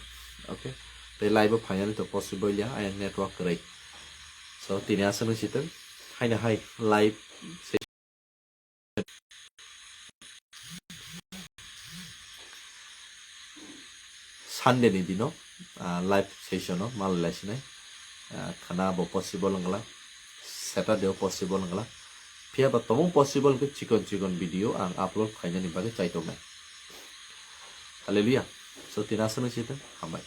Okay, tei live o phainani to possible ya, ayang network kwrwi. So tini aswk nung sitwng, haino hai live session. Sunday ni dino, ah, live session o malai lai sinai. Ah, khana bo possible wngla, Saturday o possible wngla. Phiya ba tamo possible khe chikon chikon video ang upload khainani bagwi chaitok nai. Hallelujah. So tini aswk nung sitwng, hambai.